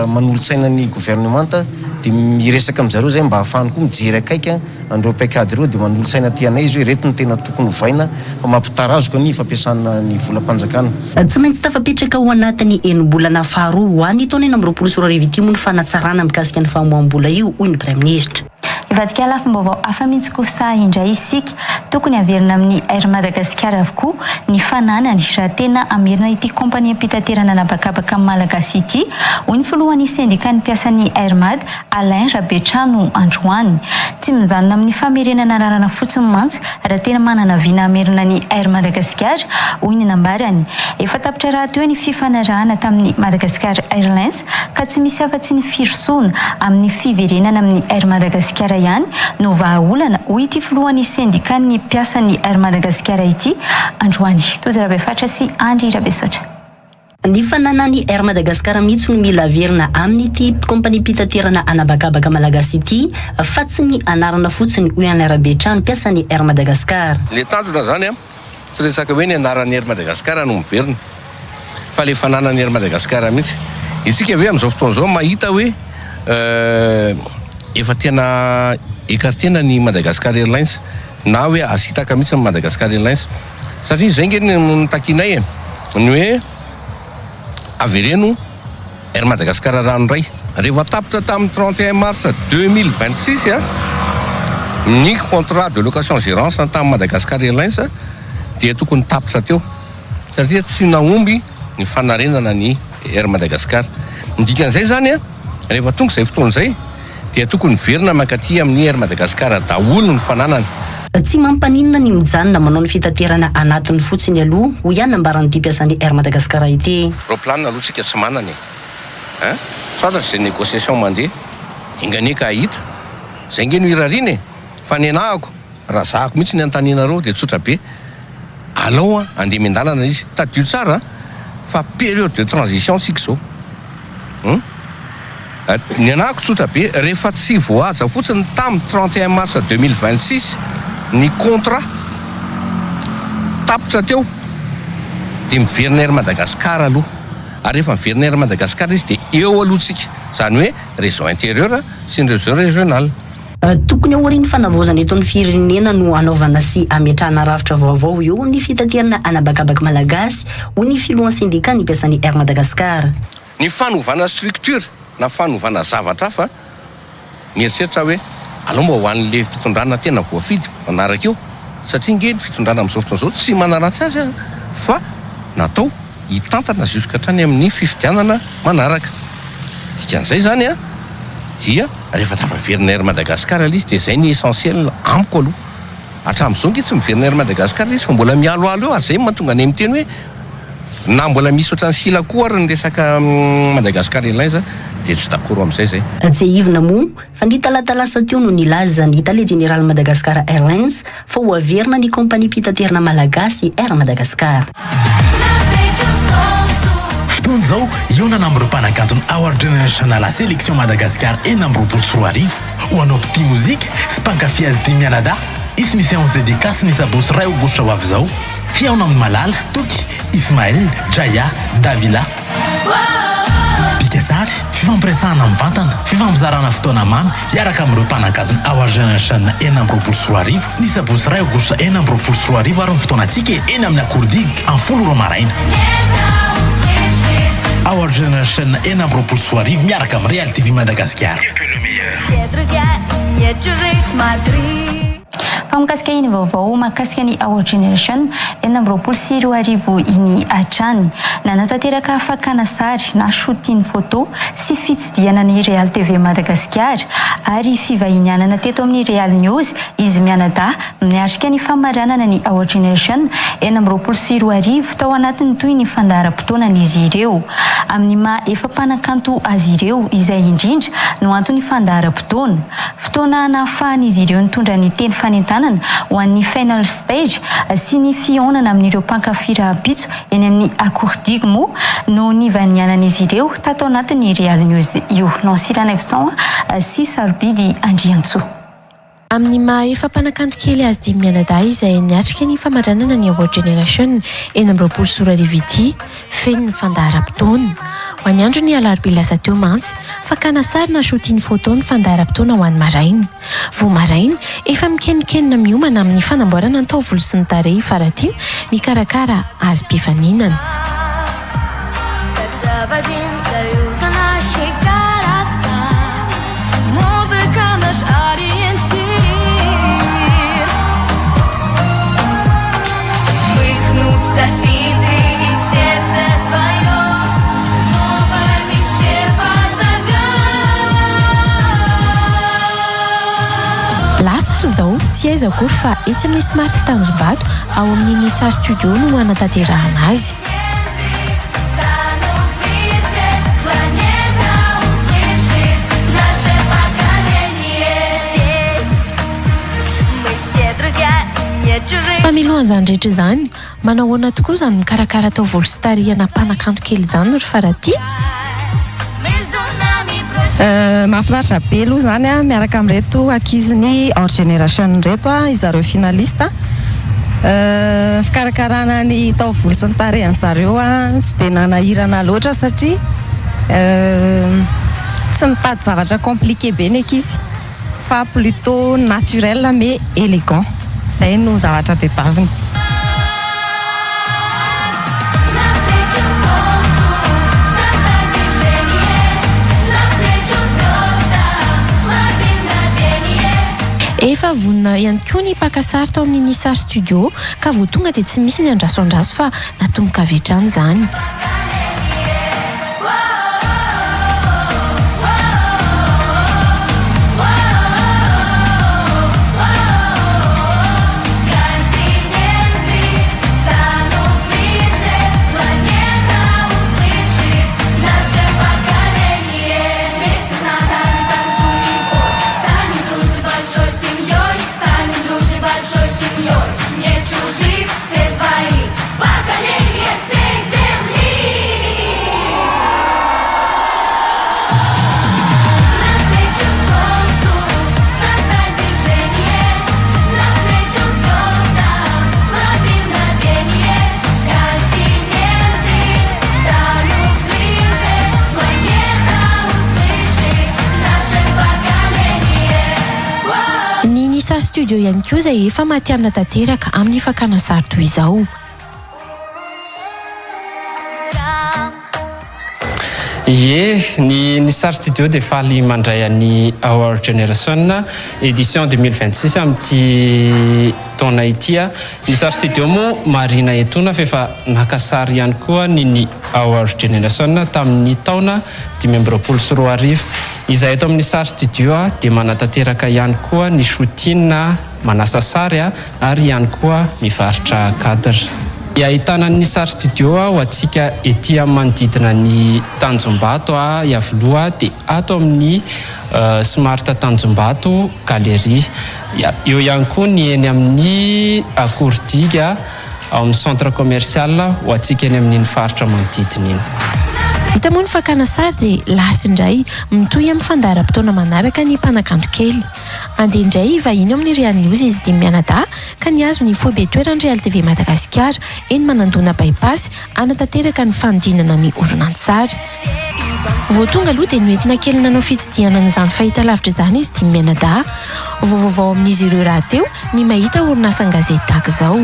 manolo-tsaina ny governemanta dia miresaka amin-jareo izay mba ahafahany koa mijery akaiky an'ireo paikady ireo dia manolo-tsaina aty anay izy hoe ireto no tena tokony hovaina fa mampitarazoka ny fampiasana ny volam-panjakana. Tsy maintsy tafapetraka ao anatin'ny enim-bolana faharoa ho an'ny taona 2026 ity moa ny fanatsarana mikasika ny famoaham-bola io, hoy ny Praiminisitra. Hivadika lafim-baovao hafa mihitsy kosa indray isika. Tokony haverina amin'ny Air Madagascar avokoa ny fananany raha tena hamerina ity kaompaniam-pitaterana an'habakabaka malagasy ity, hoy ny filohan'ny sendikan'ny mpiasan'ny Air Mad, Alain Rabetrano, androany. Tsy mijanona amin'ny famerenana anarana fotsiny mantsy raha tena manana vina hamerina ny Air Madagascar, hoy ny nambarany. Efa tapitra rahateo ny fifanarahana tamin'ny Madagascar Airlines ka tsy misy afa-tsy ny firosoana amin'ny fiverenana amin'ny Air Madagascar ihany no vahaolana, hoy ity filohan'ny sendikan'ny mpiasan'ny Air Madagascar ity androany. Tojo Rabefatra sy Andry Rabesaotra. Ny fananan'ny Air Madagascar mihitsy no mila averina amin'ity kaompaniam-pitaterana an'habakabaka malagasy ity fa tsy ny anarana fotsiny, hoy Alain Rabetrano, mpiasan'ny Air Madagascar. Ilay tanjona izany an, tsy resaka hoe ny anaran'ny Air Madagascar no miverina fa ilay fananan'ny Air Madagascar mihitsy. Isika ve amin'izao fotoana izao mahita hoe efa tena écarter-na ny Madagascar Airlines na hoe asitaka mihitsy ny Madagascar Airlines? Satria izay nge no notakianay e, ny hoe avereno Air Madagascar ranoray. Rehefa tapitra tamin'ny 31 mars 2026 ny contrat de location gérance tamin'ny Madagascar Airlines dia tokony tapitra teo satria tsy nahomby ny fanarenana ny Air Madagascar. Ny dikan'izay izany rehefa tonga izay fotoana izay dia tokony miverina mankaty amin'ny Air Madagascar daholo ny fananana. Tsy mampaninona ny mijanona manao ny fitaterana anatiny fotsiny aloha, hoy ihany nambaran'ity mpiasan'ny Air Madagascar ity. Roplanina aloha tsika tsy manana e! Hein? Tsy fantatro izay négociation mandeha. Enga anie ka hahita. Izay nge no irariana e! Fa ny anahako, raha zahako mihitsy ny anontanianareo dia tsotra be. Alao an, andeha miandalana izy. Tadidio tsara an, fa période de transition tsika izao. Hum? Ny anahako tsotra be, rehefa tsy voahaja fotsiny tam 31 mars 2026 ny contrat tapitra teo dia miverina Air Madagascar aloha, ary rehefa miverina Air Madagascar izy dia eo aloha tsika, izany hoe réseau intérieur sy ny réseau régional. Tokony aorian'ny fanavaozana eto amin'ny firenena no hanaovana sy hametrahana rafitra vaovao eo amin'ny fitaterana an'habakabaka malagasy, hoy ny filohan'ny sendikan'ny mpiasan'ny Air Madagascar. Ny fanovana structure na fanovana zavatra hafa, mieritreritra aho hoe aleo mba ho an'le fitondrana tena voafidy manaraka eo, satria nge ny fitondrana amin'izao fotoana izao tsy manaratsy azy aho fa natao hitantana jusque hatrany amin'ny fifidianana manaraka. Dikan'izay izany an, dia rehefa tafaverina Air Madagascar ilay izy dia izay ny essentiel amiko aloha. Hatramin'izao nge tsy miverina Air Madagascar ilay izy fa mbola mialoalo eo ary izay no mahatonga anay miteny hoe Na mbola misy ohatran'ny sila koa ary ny resaka Madagascar Airlines dia tsy dakoro amin'izay zay. Tsiahivina moa fa ny talata lasa teo no nilaza ny tale jeneralin'ny Madagascar Airlines fa ho averina ny kaompaniam-pitaterana malagasy Air Madagascar. Fotoana izao hihaonana amin'ireo mpanakanton'ny Our Generation à la Sélection Madagascar 2026. Ho anao mpitia mozika sy mpankafy azy dimy mianadahy, hisy ny séance dédicace ny sabotsy iray aogositra ho avy izao. Hihaona amin'i Malala, Toky, Ismaël, Jaya, Davila. Pikasary, fifampiresahana mivantana, fifampizarana fotoana mamy hiaraka amin'ireo mpanakanton'ny Our Generation 2026, ny sabotsy iray aogositra 2026 ary ny fotoanantsika e, eny amin'ny Akoor Digue, amin'ny folo ora maraina. Our Generation 2026 miaraka amin'ny Real TV Madagasikara. Fa mikasika iny vaovao mahakasika ny Our Generation 2026 iny hatrany. Nanatanteraka fakana sary na shooting photo sy fitsidihana ny Real TV Madagasikara ary fivahinianana teto amin'ny Real News izy mianadahy miatrika ny famaranana ny Our Generation 2026 tao anatin'ny toy ny fandaharam-potoanan'izy ireo. Amin'ny maha efa mpanakanto azy ireo izay indrindra no anton'ny fandaharam-potoana. Fotoana nahafahan'izy ireo nitondra ny teny fanentanana ho an'ny Final Stage sy ny fihaonana amin'ireo mpankafy rahampitso eny amin'ny Akoor Digue moa no nivanianan'izy ireo tato anatin'ny Real News io. Nancy Ranaivoson sy Sarobidy Andriantsoa. Amin'ny maha efa mpanakanto kely azy dimy mianadahy izay niatrika ny famaranana ny Award Generation 2026 ity, feno ny fandaharam-potoana. Ho an'ny andro ny alarobia lasa teo mantsy, fakana sary na shooting photo ny fandaharam-potoana ho an'ny maraina. Vao maraina, efa mikenokenona miomana amin'ny fanamboarana ny taovolo sy ny tarehy i Faratiana mikarakara azy mpifaninana. Lasa ary izao, tsy aiza akory fa etsy amin'ny Smart Tanjombato ao amin'ny Nisar Studio no hanatanterahana azy. Fa milohan'izany rehetra izany, manao ahoana tokoa izany mikarakara taovolo sy tarihana mpanakanto kely izany ry Faratia? Mahafinaritra be aloha izany miaraka amin'ireto ankizin'ny Our Generation ireto, izareo finaliste. Fikarakarana ny taovolo sy ny tarehin-dry zareo tsy dia nanahirana loatra satria tsy mitady zavatra compliqué be ny ankizy fa plutôt naturel mais élégant. Izay no zavatra tadiaviny. Efa vonona ihany koa ny mpaka sary tao amin'ny Nisar Studio ka vao tonga dia tsy misy ny andraso andraso fa natomboka avy hatrany izany. Ny Nisa Studio ihany koa izay efa matihanina tanteraka amin'ny fakana sary toy izao. Ie, ny Nisar Studio dia faly mandray an'ny Our Generation édition 2026 amin'ity taona ity. Nisar Studio moa marihina etoana fa efa naka sary ihany koa ny ny Our Generation tamin'ny taona 2025. Izahay eto amin'ny Nisar Studio dia manatanteraka ihany koa ny shooting manasa sary ary ihany koa mivarotra cadre. Ahitana ny Sary Studio ho antsika ety amin'ny manodidina ny Tanjombato Iavoloha dia ato amin'ny Smart Tanjombato Galerie. Eo ihany koa ny eny amin'ny Akorondiga ao amin'ny Centre Commercial ho antsika eny amin'iny faritra manodidina iny. Vita moa ny fakana sary dia lasa indray mitohy amin'ny fandaharam-potoana manaraka ny mpanakanto kely. Andeha indray hivahiny ao amin'ny Real News izy dimy mianadahy ka nihazo ny foibe toeran'ny Real TV Madagasikara eny Manandona By-pass hanatanteraka ny fanodinana ny horonantsary. Vao tonga aloha dia noentina kely nanao fitsidihana an'izany fahitalavitra izany izy dimy mianadahy. Vao vaovao amin'izy ireo rahateo ny mahita orinasan-gazety tahaka izao.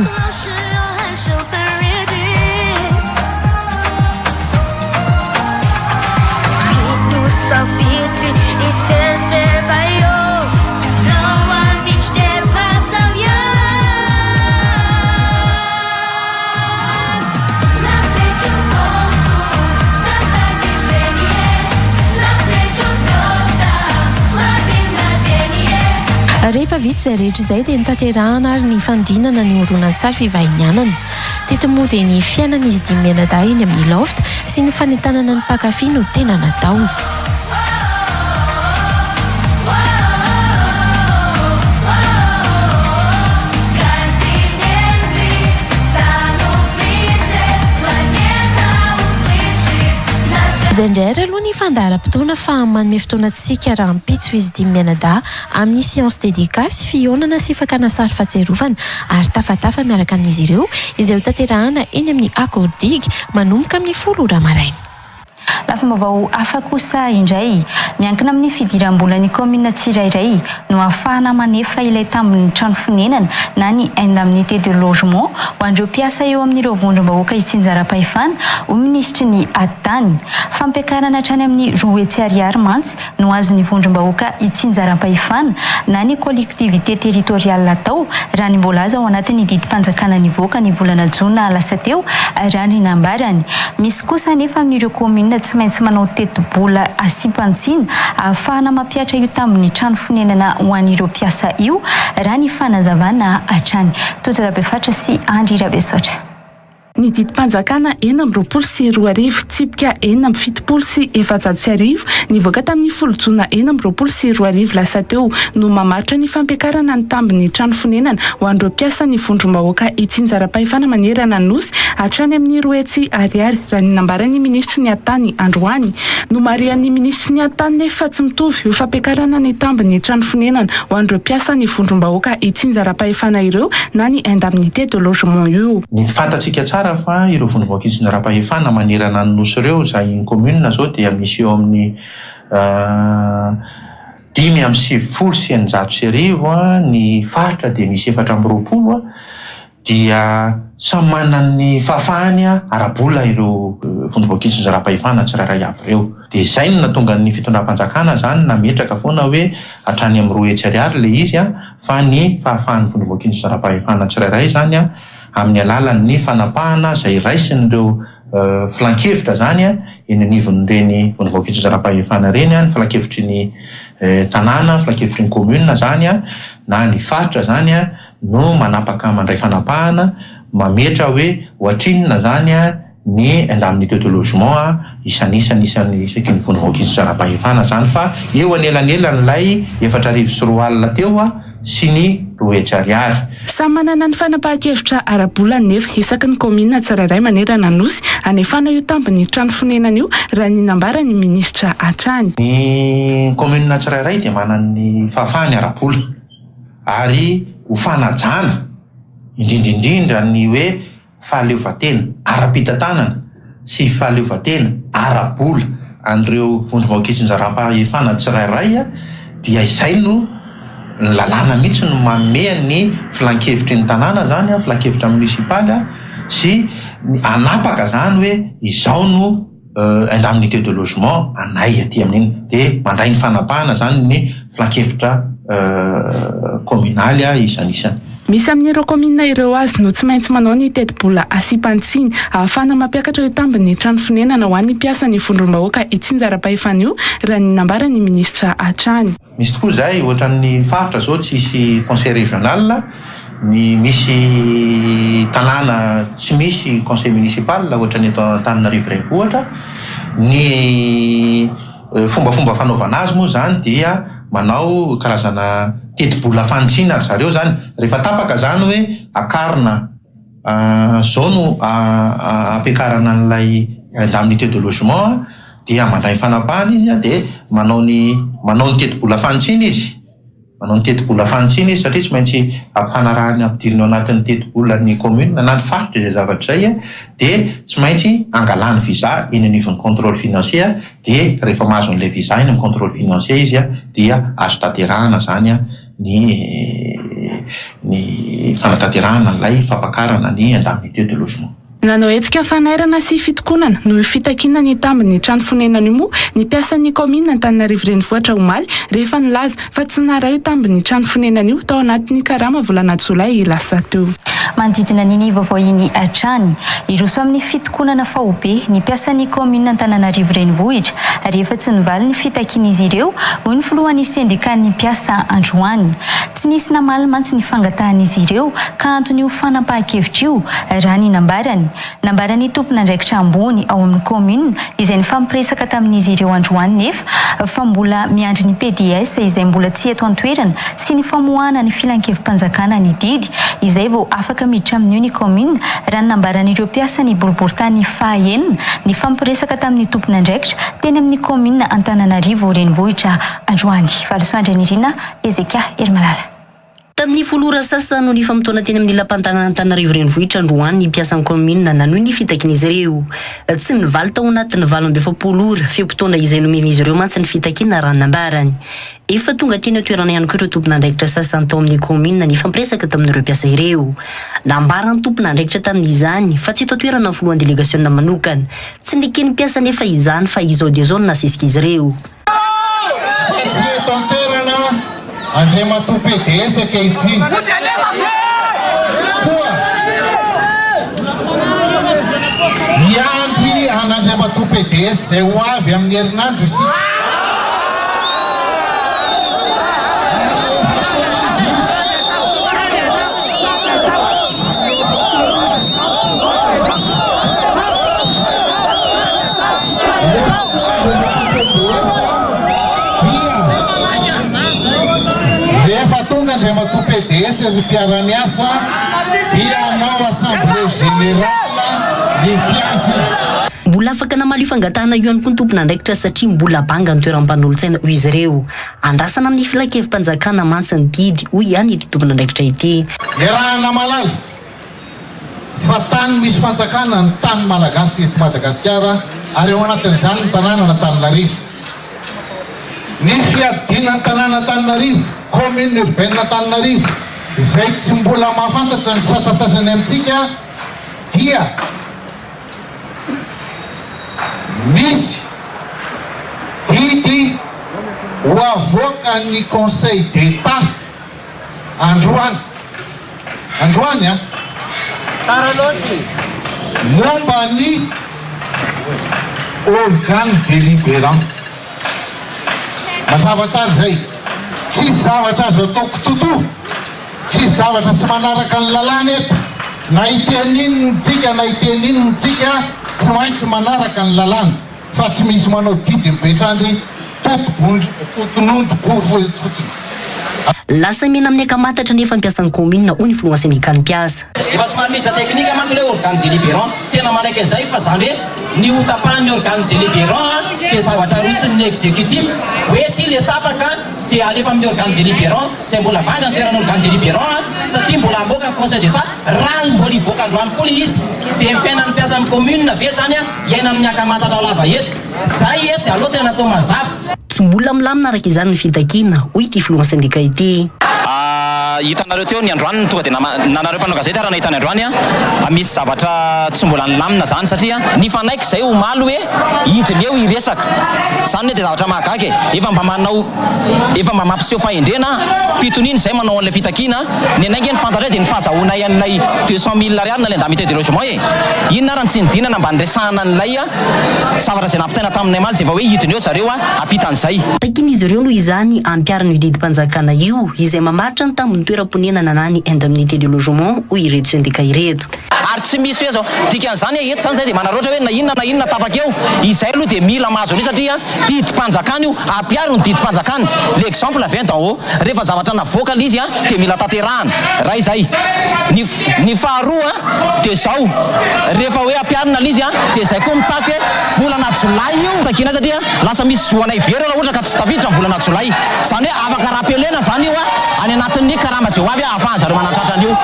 Rehefa vita izay rehetra izay dia notanterahana ary ny fanodinana ny horonantsary fivahinianana. Teto moa dia ny fiainan'izy dimy mianadahy eny amin'ny loft sy ny fanentanana ny mpankafy no tena natao. Izay indray ary aloha ny fandaharam-potoana fa manome fotoana antsika rahampitso izy dimy mianadahy amin'ny séance dédicace, fihaonana sy fakana sary fahatsiarovana ary tafatafa miaraka amin'izy ireo izay hotanterahana eny amin'ny Akoordigue manomboka amin'ny folo ora maraina. Lafim-baovao hafa kosa indray, miankina amin'ny fidiram-bolan'ny kaominina tsirairay no ahafahana manefa ilay tambin'ny trano fonenana na ny indemnité de logement ho an'ireo mpiasa eo amin'ireo vondrom-bahoaka itsinjaram-pahefana, hoy minisitry ny Atitany. Fampiakarana hatrany amin'ny 200 ariary mantsy no azon'ny vondrom-bahoaka itsinjaram-pahefana na ny collectivité territoriale atao, raha ny voalaza ao anatin'ny didim-panjakana nivoaka ny volana jona lasa teo, raha ny nambarany. Misy kosa anefa amin'ireo kaominina tsy maintsy manao tetibola asiam-pantsina ahafahana mampihatra io tambin'ny trano fonenana ho an'ireo mpiasa io, raha ny fanazavana hatrany. Tojo Rabefatra sy Andry Rabesaotra. Ny didim-panjakana 2026, tsipika 1476, nivoaka tamin'ny folo jona 2026 lasa teo no mamaritra ny fampiakarana ny tambin'ny trano fonenana ho an'ireo mpiasan'ny vondrom-bahoaka itsinjaram-pahefana manerana ny Nosy hatrany amin'ny 200 ariary, raha ny nambaran'ny minisitry ny Atitany androany. Nomarihan'ny minisitry ny Atitany nefa fa tsy mitovy io fampiakarana ny tambin'ny trano fonenana ho an'ireo mpiasan'ny vondrom-bahoaka itsinjaram-pahefana ireo na ny indemnité de logement io. Ny fantatsika tsara fa ireo vondrom-bahoaka itsinjaram-pahefana manerana ny Nosy ireo, izay ny commune izao dia misy eo amin'ny 1695, ny faritra dia misy 24, dia samy manana ny fahafahany ara-bola ireo vondrom-boakintsonjaram-pahefana tsirairay avy ireo. Dia izay no nahatonga ny fitondram-panjakana izany nametraka foana hoe hatrany amin'ny 200 ariary ilay izy fa ny fahafahan'ny vondrom-boakintsonjaram-pahefana tsirairay izany amin'ny alalan'ny fanapahana izay raisin'ireo filankevitra izany eny anivon'ireny vondrom-boakintsonjaram-pahefana ireny, ny filankevitry ny tanàna, filankevitry ny commune izany na ny faritra izany no manapaka mandray fanapahana mametra hoe ohatrinona zany ny indemnité de logement isanisany isan'ny isaky ny vondrom-bahoaka zany fa eo anelanelan'ilay 2004 teo sy ny 200 ariary. Samy manana ny fanapahan-kevitra ara-bolany nefa isaky ny kaominina tsirairay manerana ny Nosy anefana io tambin'ny trano fonenana io raha ny nambaran'ny minisitra hatrany. Ny kaominina tsirairay dia manana ny fahafahany ara-bola. ary ho fanajana indrindra indrindra ny hoe fahaleovantena ara-pitantanana sy fahaleovantena ara-bola an'ireo vondrom-bahoaka-itsinjaram-pahefana tsirairay dia izay no ny lalàna mihitsy no manome ny filankevitry ny tanàna izany, filankevitra monisipaly sy ny hanapaka izany hoe izao no indemnité de logement anay aty amin'iny dia mandray ny fanapahana izany ny filankevitra kaominaly isanisany. Misy amin'ireo kaominina ireo azy no tsy maintsy manao ny tetibola asiam-panitsiana ahafahana mampiakatra io tambin'ny trano fonenana ho an'ny mpiasan'ny vondrom-bahoaka itsinjaram-pahefana io, raha ny nambaran'ny minisitra hatrany. Misy tokoa izay, ohatran'ny faritra izao tsisy conseil régional, ny misy tanàna tsy misy conseil municipal ohatran'ny eto Antananarivo renivohitra. Ny fombafomba fanaovana azy moa izany dia manao karazana tetibola fanitsiana ry zareo izany. Rehefa tapaka izany hoe akarina izao no ampiakarana an'ilay indemnité de logement dia mandray ny fanapahana izy dia manao ny manao ny tetibola fanitsiana izy, manao ny tetibola fanitsiana izy satria tsy maintsy ampifanarahany ampidiriny ao anatin'ny tetibolan'ny commune na ny faritra izay zavatra izay dia tsy maintsy angalany visa eny anivon'ny contrôle financier dia rehefa mahazo an'ilay visa eny amin'ny contrôle financier izy dia azo tanterahana izany ny ny fanatanterahana an'ilay fampakarana ny indemnité de logement. Nanao hetsika fanairana sy fitokonana noho io fitakiana ny tambin'ny trano fonenana io moa ny mpiasan'ny kaominina Antananarivo Renivohitra omaly rehefa nilaza fa tsy naharay io tambin'ny trano fonenana io tao anatin'ny karama volana jolay lasa teo. Manodidina an'iny vaovao iny hatrany, hiroso amin'ny fitokonana faobe ny mpiasan'ny kaominina Antananarivo Renivohitra rehefa tsy nivaly ny fitakian'izy ireo, hoy ny filohan'ny sendikan'ny mpiasa androany. Tsy nisy namaly mantsy ny fangatahan'izy ireo ka anton'io fanapahan-kevitra io, raha ny nambarany. Nambaran'ny tompon'andraikitra ambony ao amin'ny kaominina izay nifampiresaka tamin'izy ireo androany nefa fa mbola miandry ny pds izay mbola tsy eto an-toerana sy ny famoahana ny filankevi-panjakana ny didy izay vao afaka miditra amin'io ny kaominina raha ny nambaran'ireo mpiasan'ny boriborintany faha enina nifampiresaka tamin'ny tompon'andraikitra teny amin'ny kaominina Antananarivo renivohitra androany. Valisoa Andrianirina Hezekia Herimalala. Tamin'ny folo ora sasany no nifamotoana teny amin'ny lapan-tanàn'Antananarivo Renivohitra androany ny mpiasan'ny kaominina nanohy ny fitakian'izy ireo. Tsy nivaly tao anatin'ny 48 ora, fe-potoana izay nomen'izy ireo mantsy ny fitakiana raha ny nambarany. Efa tonga teny an-toerana ihany koa ireo tompon'andraikitra sasany tao amin'ny kaominina nifampiresaka tamin'ireo mpiasa ireo. Nambaran'ny tompon'andraikitra tamin'izany fa tsy eto an-toerana ny filohan'ny delegasiona manokana. Tsy neken'ny mpiasa anefa izany fa izao dia izao no nasesik'izy ireo. Fa tsy eto an-toerana Andriamatoa pds ankehitriny. Koa hiandry an'Andriamatoa pds izay ho avy amin'ny herinandro isika. tonga Andriamatoa pds ry mpiara-miasa dia hanao assemblée générale ny mpiasa izy. Mbola afaka namaly io fangatahana io ihany koa ny tompon'andraikitra satria mbola banga ny toeram-panolotsaina hoy izy ireo. Andrasana amin'ny filankevi-panjakana mantsy ny didy hoy ihany ity tompon'andraikitra ity. Iarahana mahalala fa tany misy fanjakana ny tany malagasy eto Madagasikara ary ao anatin'izany ny tanànan'Antananarivo. Ny fiadiana ny tanàn'Antananarivo, commune urbaine Antananarivo, izay tsy mbola mahafantatra ny sasantsasany amintsika dia misy didy ho avoakan'ny Conseil d'Etat androany, androany an! Tara loatra e! Momba ny organe délibérant. Mazava tsara izay. Tsisy zavatra azo atao kitotoa, tsisy zavatra tsy manaraka ny lalàna eto. Na hiteny inona tsika na hiteny inona tsika, tsy maintsy manaraka ny lalàna. Fa tsy misy manao didy ny besandry toto bondro totonondro bory fotsiny. Lasa mena amin'ny ankamatatra nefa mpiasan'ny kaominina hoy ny filohan'ny sendikan'ny mpiasa. Efa somary miditra teknika manko ilay organe délibérant, tena manaiky an'izay fa zany hoe ny ho tapahan'ny organe délibérant dia zavatra aroson'ny exécutif hoe ity le tapaka dia alefa amin'ny organe délibérant izay mbola banga ny toeran'ny organe délibérant satria mbola hamoaka ny conseil d'Etat raha ny mbola hivoaka androany koa le izy dia ny fiainan'ny mpiasan'ny commune ve zany Hiaina amin'ny ankamantatra lava eto. Zay eto dia aleo tena atao mazava. Tsy mbola milamina araka izany ny fitakiana, hoy ity filohan'ny sendika ity. Hitanareo teo ny androany ny tonga dia nama, na nareo mpanao gazety ara nahita ny androany a, misy zavatra tsy mbola nilamina zany satria nifanaiky zay omaly hoe hidina eo hiresaka, zany ne dia zavatra mahagaga e, efa mba manao, efa mba mampiseho fahendrena mpitoniana izay manao an'ilay fitakiana, ny anay nge ny fantatray dia ny fahazahoanay an'ilay 200 mille ariary na ilay indemnité de logement e! Inona ary ny tsy nidinana mba niresahana an'ilay zavatra izay nampitaina taminay omaly izay vao hoe hidina eo zareo hampita an'izay. Takian'izy ireo noho izany hampiharina io didim-panjakana io, izay mamaritra ny tambin'ny toeram-ponenana na ny indemnité de logement, hoy ireto sendika ireto. Ary tsy misy hoe zao. Dikan'izany eto izany izay dia manararaotra hoe na inona na inona tapaka eo, izay aloha dia mila mahazo an'io satria didim-panjakana io, ampiharo ny didim-panjakana. L'exemple vient d'en haut. Rehefa zavatra navoaka ilay izy dia mila tanterahana. Iray izay. Ny ny faharoa dia izao, rehefa hoe ampiharina ilay izy dia izay koa mitaky hoe volana jolay io takiana satria lasa misy zo anay very eo raha ohatra ka tsy tafiditra ny volana jolay. Izany hoe afaka rapelena izany io any anatin'ny karama izay ho avy ahafahan zareo manatratra an'io.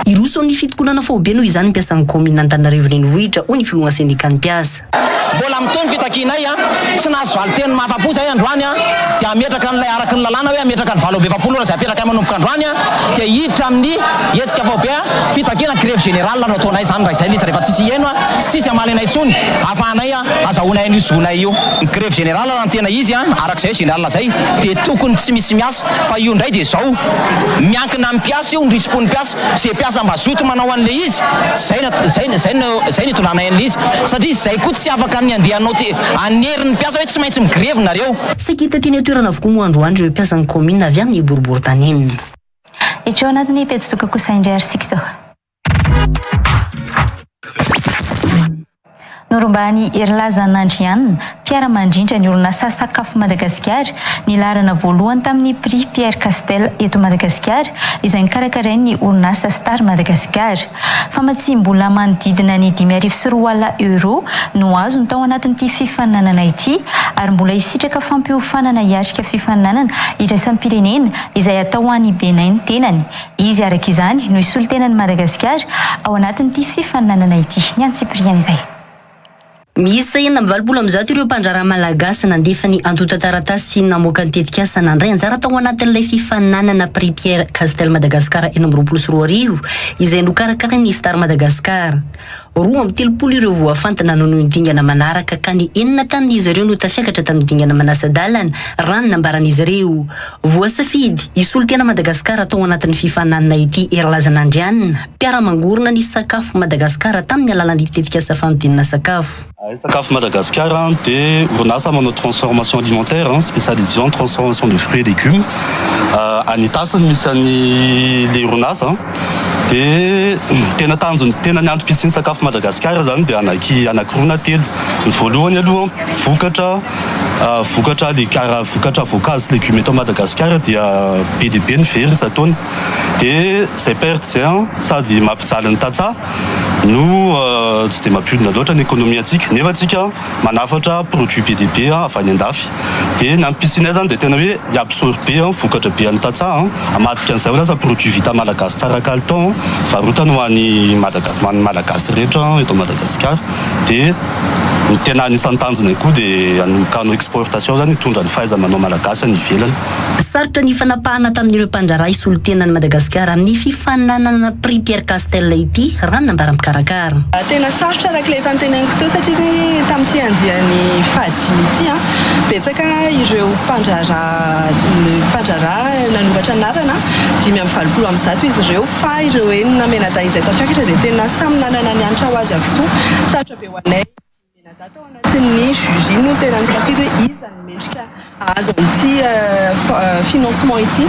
Hiroso amin'ny fitokonana faobe noho izany ny mpiasan'ny kaominina Antananarivo Renivohitra, hoy ny filohan'ny sendikan'ny mpiasa. Mbola mitohy ny fitakianay a! Tsy nahazo valinteny mahafa-po izahay androany a! Dia hametraka an'ilay araka ny lalàna hoe hametraka ny 48 ora izay apetrakay manomboka androany a! Dia hiditra amin'ny hetsika faobe a! Fitakiana grevy générale no ataonay izany raha izay ilay izy rehefa tsisy hihaino a! Sy tsisy hamaly anay intsony ahafahanay a! Azahoanay an'io zonay io. Ny grevy générale raha ny tena izy a! Araka izay hoe générale izay dia tokony tsy misy miasa fa io indray dia izao miankina amin'ny mpiasa io ny risi-pon'ny mpiasa. Ze mpiasa mazoto manao an'le izy, zay no zay zay no zay no itondranay an'le izy satria zay koa tsy afaka ny andeha hanao ty hanery ny mpiasa hoe tsy maintsy migrevy nareo. Saika hita teny an-toerana avokoa moa androany ireo mpiasan'ny kaominina avy amin'ny boriborintany enina. Hiditra ao anatin'ny pejy doka kosa indray ary isika izao. Norombahan'i Herilaza Nandrianina, mpiara-mandrindra ny orinasa Sakafo Madagasikara, ny laharana voalohany tamin'ny Prix Pierre Castel eto Madagasikara, izay nokarakarain'ny orinasa Star Madagascar. Famatsiam-bola manodidina ny 2005 euros no azony tao anatin'ity fifaninanana ity ary mbola hisitraka fampiofanana hiatrika fifaninanana iraisam-pirenena izay hatao any Benin ny tenany. Izy araka izany no hisolo tena an'i Madagasikara ao anatin'ity fifaninanana ity. Ny antsipiriany izay. Miisa 186 ireo mpandraharaha malagasy nandefa ny antontan-taratasy sy namoaka ny tetikasa nandray anjara tao anatin'ilay fifaninanana Prix Pierre Castel Madagascar 2026 izay nokarakarain'ny Star Madagascar. 32 ireo voafantina noho ny dingana manaraka ka ny enina tamin'izy ireo no tafiakatra tamin'ny dingana manasa-dalana, raha ny nambaran'izy ireo. Voasafidy hisolo tena Madagasikara tao anatin'ny fifaninanana ity Herilaza Nandrianina, mpiara-mangorona ny Sakafo Madagasikara tamin'ny alalan'ny tetikasa fanodinana sakafo. Sakafo Madagasikara dia orinasa manao transformation alimentaire, spécialisée en transformation de fruits et légumes. Any Itasy no misy an'ilay orinasa. Dia tena tanjony, tena ny antom-pisian'ny Sakafo Madagasikara izany dia anaky, anakiroa na telo. Ny voalohany aloha, vokatra. Vokatra vokatra voankazo sy legioma eto Madagasikara dia be dia be ny very isan-taona. Dia izay perte izay an, sady mampijaly ny tantsaha no tsy dia mampihodina loatra ny ekonomiantsika. Nefa tsika manafatra produit be dia be avy any an-dafy. Dia ny antom-pisianay izany dia tena hoe hi-absorber vokatra be an'ny tantsaha, hamadika an'izay ho lasa produit vita malagasy tsara kalitao, varotana ho an'ny Madagas- ho an'ny Malagasy rehetra eto Madagasikara. Dia ny tena anisan'ny tanjonay koa dia hanomboka hanao exportation izany, hitondra ny fahaiza-manao malagasy any ivelany. Sarotra ny fanapahana tamin'ireo mpandraharaha hisolo tena an'i Madagasikara amin'ny fifaninanana Prix Pierre Castel ity, raha ny nambaran'ny mpikarakara. Tena sarotra araka ilay efa noteneniko teo satria tamin'ity andiany fahadimy ity, betsaka ireo mpandraharaha mpandraharaha nanoratra anarana, 185 izy ireo fa ireo enina mianadahy izay tafiakatra dia tena samy nanana ny hanitra ho azy avokoa. Sarotra be ho anay dimy mianadahy tao anatin'ny jury no tena nisafidy hoe iza no mendrika hahazo an'ity financement ity.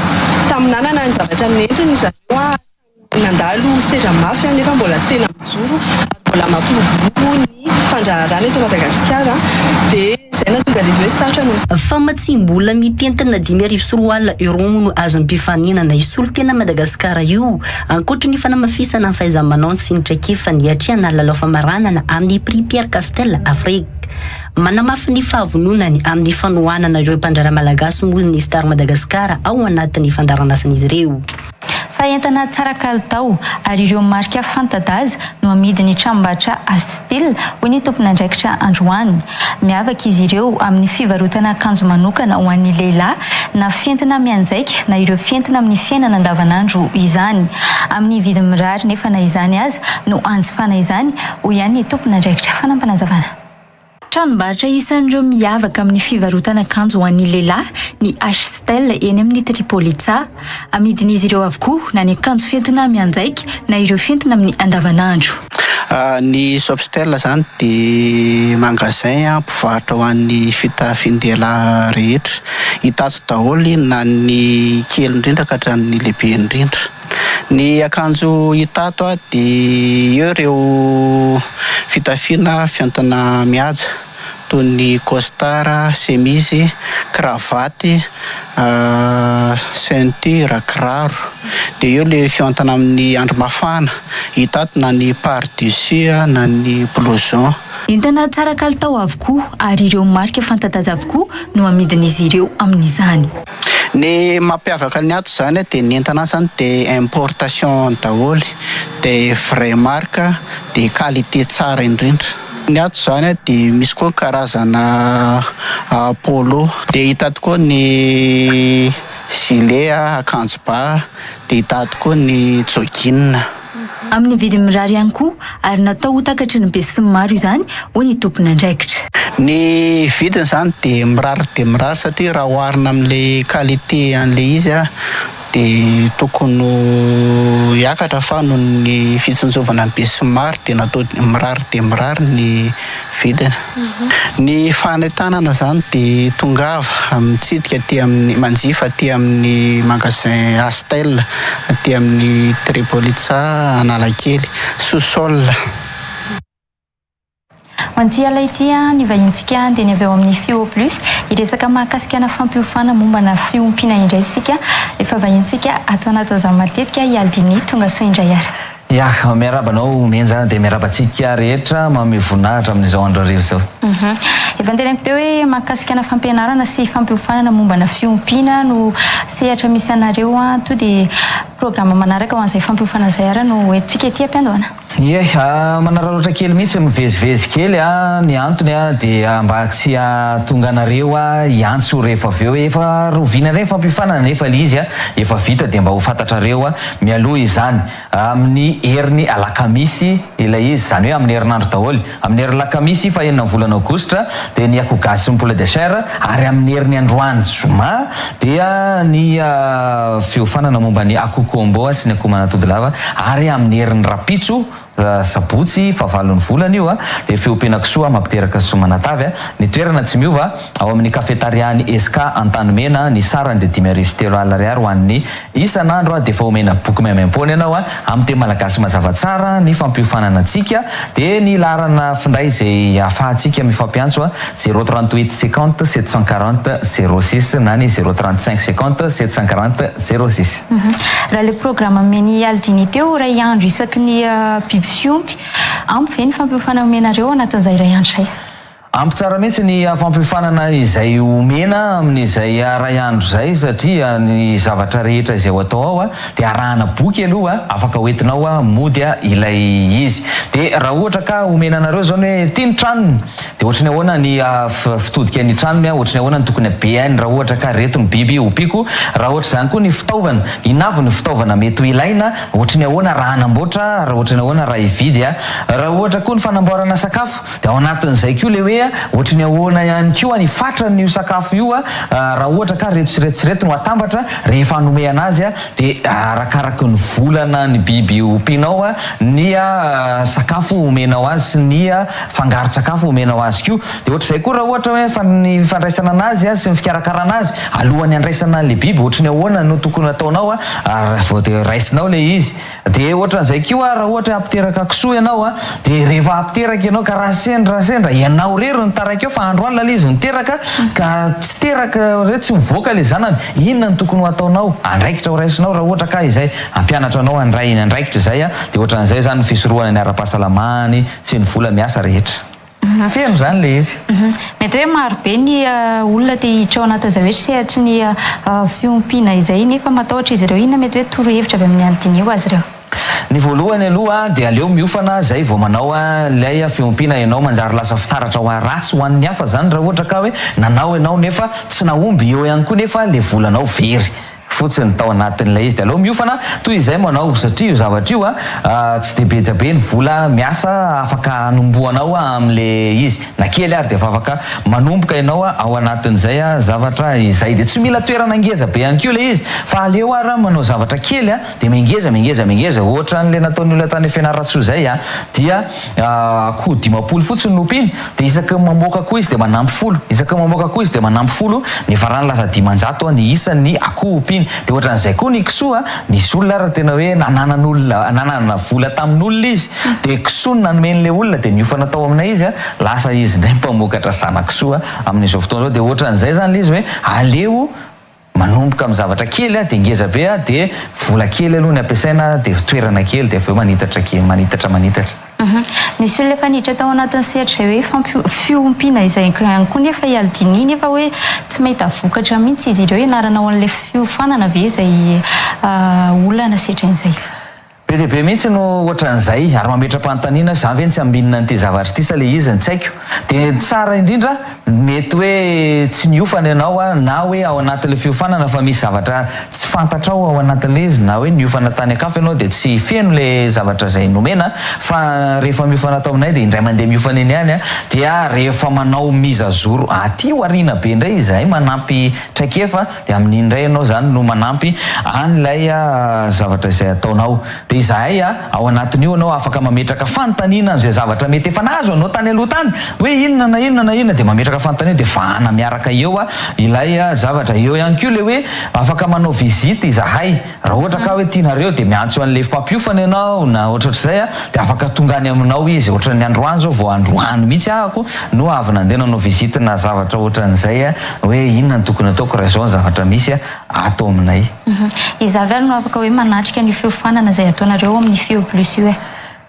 Samy nanana ny zavatra nentiny zareo ary samy nandalo sedra mafy nefa mbola tena mijoro ary mbola mampiroborobo ny fandraharahana eto Madagasikara dia izay nahatonga ilay izy hoe sarotra no Famatsiam-bola mitentina 2005 euros moa no azon'ny mpifaninana hisolo tena an'i Madagasikara io, ankoatry ny fanamafisana ny fahaiza-manaony sy ny traikefany hiatrehana ny lalao famaranana amin'ny Prix Pierre Castel Afrique. Manamafy ny fahavononany amin'ny fanohanana ireo mpandraharaha malagasy moa ny Star Madagascar ao anatin'ny fandaharanasan'izy ireo. Fa entana tsara kalitao ary ireo marika fanta-daza no amidin'ny tranombarotra H-Style, hoy ny tompon'andraikitra androany. Miavaka izy ireo amin'ny fivarotana akanjo manokana ho an'ny lehilahy na fentina mianjaika na ireo fentina amin'ny fiainana andavanandro izany. Amin'ny vidiny mirary nefa na izany aza no anjifana izany, hoy ihany ny tompon'andraikitra. Fanampinazavana. Tranombarotra isan'ireo miavaka amin'ny fivarotana akanjo ho an'ny lehilahy ny H-Style eny amin'ny Tripolitsa. Amidin'izy ireo avokoa na ny akanjo fentina mianjaika na ireo fentina amin'ny andavanandro. Ny Shopstyle izany dia magasin mpivarotra ho an'ny fitafian-dehilahy rehetra. Hita ato daholo na ny kely indrindra ka hatramin'ny lehibe indrindra. Ny akanjo hita ato dia eo ireo fitafiana fiantona mihaja toy ny costard, chemise, kravaty, ceinture, kiraro. Dia eo ilay fiantona amin'ny andro mafana, hita ato na ny par dessus na ny blouson. Entana tsara kalitao avokoa ary ireo marika fanta-daza avokoa no amidin'izy ireo amin'izany. Ny mampiavaka ny ato izany dia ny entana ato izany dia importation daholo, dia vraie marque, dia qualité tsara indrindra. Ny ato izany dia misy koa karazana polo, dia hita ato koa ny gilet, akanjo ba, dia hita ato koa ny jogging. Amin'ny vidiny mirary ihany koa ary natao ho takatry ny besinimaro izany, hoy ny tompon'andraikitra. Ny vidiny izany dia mirary dia mirary satria raha oharina amin'ilay qualité an'ilay izy dia tokony ho hiakatra fa noho ny fitsinjovana ny besinimaro dia natao mirary dia mirary ny vidiny. Ny fanentanana izany dia tongava mitsidika aty amin'ny manjifa aty amin'ny magasin Astel aty amin'ny Tripolitsa Analakely, sous sol. Ho an'ity alina ity, ny vahinintsika dia ny avy ao amin'ny Fio Plus. Hiresaka mahakasika ana fampiofana mombana fiompiana indray isika. Efa vahinintsika ato anatin'izany matetika i Aldini. Tongasoa indray ary. Ya, miarahaba anao Menja dia miarahaba antsika rehetra manome voninahitra amin'izao andro hariva izao. Efa noteneniko teo hoe mahakasika ana fampianarana sy fampiofanana mombana fiompiana no sehatra misy anareo an, to dia programa manaraka ho an'izay fampiofana izay ary no hoentintsika ety am-piandohana. Ie, manararaotra kely mihitsy mivezivezy kely an, ny antony dia mba tsy hahatonga anareo hiantso rehefa avy eo hoe efa roviana indray ny fampiofanana nefa ilay izy efa vita dia mba ho fantatrareo mialoha izany. Amin'ny herin'ny alakamisy ilay izy, izany hoe amin'ny herinandro daholo. Amin'ny herin'ny lakamisy fahenina ny volana aogositra dia ny akoho gasy sy ny poulet de chair ary amin'ny herin'ny androany zoma dia ny fiofanana momba ny akoho combo sy ny akoho manatody lava ary amin'ny herin'ny rapitso. Sabotsy fahavalon'ny volana io dia fiompiana kisoa mampiteraka somanatavy. Ny toerana tsy miova, ao amin'ny cafetaria-n'ny Esca Antanimena. Ny sarany dia 3005 ariary ho an'ny isan'andro dia efa omena boky maimaimpoana ianao amin'ny teny malagasy mazava tsara ny fampiofanana antsika. Dia ny laharana finday izay ahafahantsika mifampiantso zéro 38 50 740 06 na ny zéro 35 50 740 06. Raha ilay programa omen'i Aldini teo, iray andro isaky ny biby fiompy, ampy ve ny fampiofanana omenareo ao anatin'izay iray andro izay? Ampy tsara mihitsy ny fampiofanana izay omena amin'izay iray andro izay satria ny zavatra rehetra izay ho atao ao dia arahana boky aloha, afaka hoentinao mody ilay izy. Dia raha ohatra ka omena anareo izao ny hoe ity ny tranony, Dia ohatry ny ahoana ny fitodika ny tranony, ohatry ny ahoana ny tokony habeany raha ohatra ka reto ny biby ompiako, raha ohatra izany koa ny fitaovana, inona avy ny fitaovana mety ho ilaina, ohatry ny ahoana raha hanamboatra, raha ohatry ny ahoana raha hividy, raha ohatra koa ny fanamboarana sakafo, dia ao anatin'izay koa ilay hoe ohatry ny ahoana ihany koa ny fatran'io sakafo io raha ohatra ka reto sy reto sy reto no atambatra rehefa hanome anazy, Dia arakaraky ny volana ny biby ompianao ny sakafo omenao azy sy ny fangaron-tsakafo omenao azy koa. Dia ohatr'izay koa raha ohatra hoe fa ny fandraisana anazy sy ny fikarakarana azy alohan'ny handraisana an'ilay biby ohatry ny ahoana no tokony hataonao raha vao dia raisinao ilay izy. Dia ohatran'izay koa raha ohatra hoe hampiteraka kisoa ianao dia rehefa hampiteraka ianao ka raha sendra sendra ianao irery no taraiky eo fa andro alina ilay izy niteraka ka tsy teraka hoe tsy mivoaka ilay zanany, inona no tokony ho ataonao? Andraikitra ho raisinao raha ohatra ka izay hampianatra anao handray ny andraikitra izay dia ohatran'izay izany ny fisorohana ny ara-pahasalamany sy ny vola miasa rehetra. Feno izany ilay izy. Mety hoe maro be ny olona te hiditra ao anatin'izay hoe sehatry ny fiompiana izay nefa matahotra izy ireo. Inona mety hoe torohevitra avy amin'ny Aldini ho azy ireo? Ny voalohany aloha dia aleo miofana zay vao manao ilay fiompiana ianao, manjary lasa fitaratra ho ratsy ho an'ny hafa zany raha ohatra ka hoe nanao ianao nefa tsy nahomby, eo ihany koa nefa le volanao very fotsiny tao anatin'ilay izy dia aleo miofana toy izay manao satria io zavatra io tsy dia be dia be ny vola miasa afaka hanombohanao amin'le izy na kely ary dia efa afaka manomboka ianao ao anatin'izay zavatra izay dia tsy mila toerana ngeza be ihany koa ilay izy fa aleo ary manao zavatra kely Dia mengeza mengeza mengeza ohatran'ilay nataon'ny olona tany Fianarantsoa izay a! Dia akoho 50 fotsiny no ompiany, dia isaky ny mamoaka akoho izy dia manampy folo, isaky ny mamoaka akoho izy dia manampy folo, niafarany lasa 500 ny isan'ny akoho ompiany. Dia ohatran'izay koa ny kisoa a! Nisy olona ary tena hoe nananan'olona, nanana vola tamin'olona izy, dia kisoa no nomen'ilay olona, dia niofana tao aminay izy a, lasa izy indray mpamokatra zana-kisoa amin'izao fotoana izao. Dia ohatran'izay izany ilay izy hoe aleo Manomboka amin'ny zavatra kely dia ngeza be dia vola kely aloha ny ampiasaina dia toerana kely dia avy eo manitatra kely manitatra manitatra. Misy olona efa niditra tao anatin'ny sehatra izay hoe fiompiana izay ihany koa nefa i Aldini nefa hoe tsy mahita vokatra mihitsy izy ireo ianarana ao an'ilay fiofanana ve izay olana setrain'izay? Be dia be mihitsy no ohatran'izay ary mametra-panontaniana hoe za ve no tsy ambinina an'ity zavatra ity sa le izy no tsy haiko. Dia ny tsara indrindra mety hoe tsy niofana ianao na hoe ao anatin'ilay fiofanana fa misy zavatra tsy fantatrao ao anatin'ilay izy na hoe niofana tany an-kafa ianao dia tsy feno ilay zavatra izay nomena fa rehefa miofana ato aminay dia indray mandeha miofana eny ihany dia rehefa manao mise à jour aty aoriana be indray izahay manampy traikefa Dia amin'iny indray ianao izany no manampy an'ilay zavatra izay ataonao. Dia izahay ao anatin'io ianao afaka mametraka fanontaniana amin'izay zavatra mety efa nahazo anao tany aloha tany, hoe inona na inona na inona, dia mametraka fanontaniana dia vahana miaraka eo ilay zavatra. Eo ihany koa ilay hoe afaka manao visite izahay. Raha ohatra ka hoe tianareo dia miantso an'ilay mpampiofana ianao na ohatrohatr'izay dia afaka tonga any aminao izy, ohatran'ny androany izao vao androany mihitsy ahako no avy nandeha nanao visite na zavatra ohatran'izay hoe inona no tokony ataoko raha izao ny zavatra misy ato aminay. Iza avy ary no afaka hoe manatrika an'io fiofanana izay ataonareo ao amin'ny Feo Plus io e?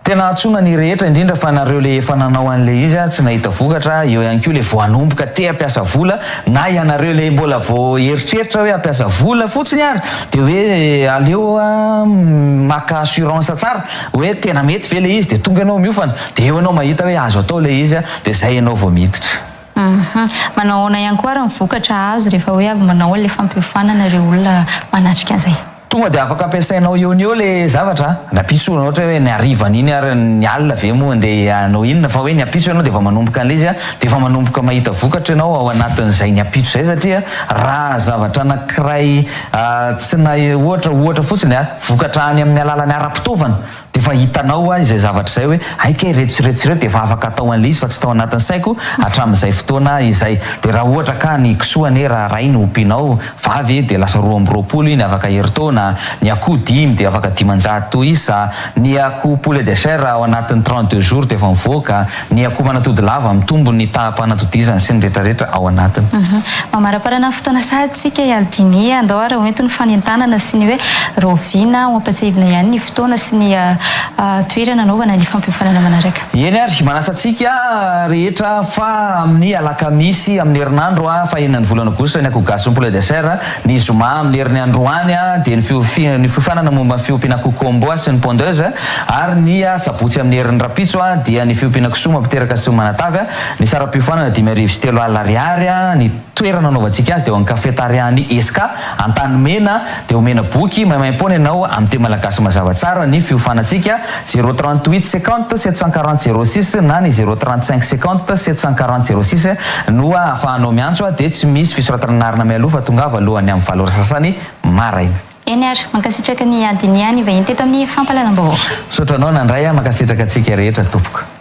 Tena antsoina ny rehetra indrindra fa nareo le efa nanao anle izy tsy nahita vokatra, eo ihany koa le vao hanomboka te hampiasa vola na ianareo le mbola vao eritreritra hoe hampiasa vola fotsiny ary de hoe aleo maka assurance tsara hoe tena mety ve le izy de tonga ianao miofana de eo ianao mahita hoe azo atao le izy de zay ianao vao miditra. Manao ahoana ihany koa ary ny vokatra azo rehefa hoe avy manao an'ilay fampiofanana ireo olona manatrika an'izay? Tonga dia afaka ampiasainao eo no eo le zavatra a! Ny ampitso ohatra hoe ny harivan'iny ary ny alina ve moa andeha hanao inona fa hoe ny ampitso ianao dia efa manomboka an'ilay izy a, dia efa manomboka mahita vokatra ianao ao anatin'izay ny ampitso izay satria raha zavatra anankiray tsy na ohatra ohatra fotsiny a, vokatra any amin'ny alalan'ny ara-pitaovana. Dia efa hitanao izay zavatra izay hoe hay kay ireto sy ireto sy ireto dia efa afaka atao an'ilay izy fa tsy tao anatin'ny saiko hatramin'izay fotoana izay. Dia raha ohatra ka ny kisoa anie raha ray no ompianao, vavy dia lasa 22 iny afaka herintaona, ny akoho dimy dia afaka 500 isa, ny akoho poulet de chair ao anatin'ny 32 jours dia efa mivoaka, Ny akoho manatody lava, mitombo ny taham-panatodizany sy ny retraretra ao anatiny. Mamaraparana ny fotoana sahady isika hialidinia, andao ary ho entiny fanentanana sy ny hoe rahoviana ho ampatsiahivina ihany ny fotoana sy ny toerana anaovana ny fampiofanana manaraka. Eny ary, manasa antsika rehetra fa amin'ny alakamisy amin'ny herinandro fahenina ny volana aogositra ny akoho gasy sy ny poulet de chair, ny zoma amin'ny herin'ny androany dia ny fiofanana momba ny fiompiana akoho combo sy ny pondeuse, Ary ny sabotsy amin'ny herin'ny rahampitso dia ny fiompiana kisoa mampiteraka sy manatavy, ny saram-piofanana 3500 ariary, ny toerana anaovantsika azy dia ao amin'ny cafetaria-n'ny Esca Antanimena, dia omena boky maimaimpoana ianao amin'ny teny malagasy mazava tsara ny fiofanantsika, zéro 38 50 740 06 na ny zéro 35 50 740 06 no ahafahanao miantso, dia tsy misy fisoratana anarana mialoha fa tongava alohan'ny amin'ny valo ora sasany maraina. Eny ary, mankasitraka ny Adinia nivahiny teto amin'ny fampahalalam-baovao. Misaotra anao nandray a, mankasitraka antsika rehetra tompoko.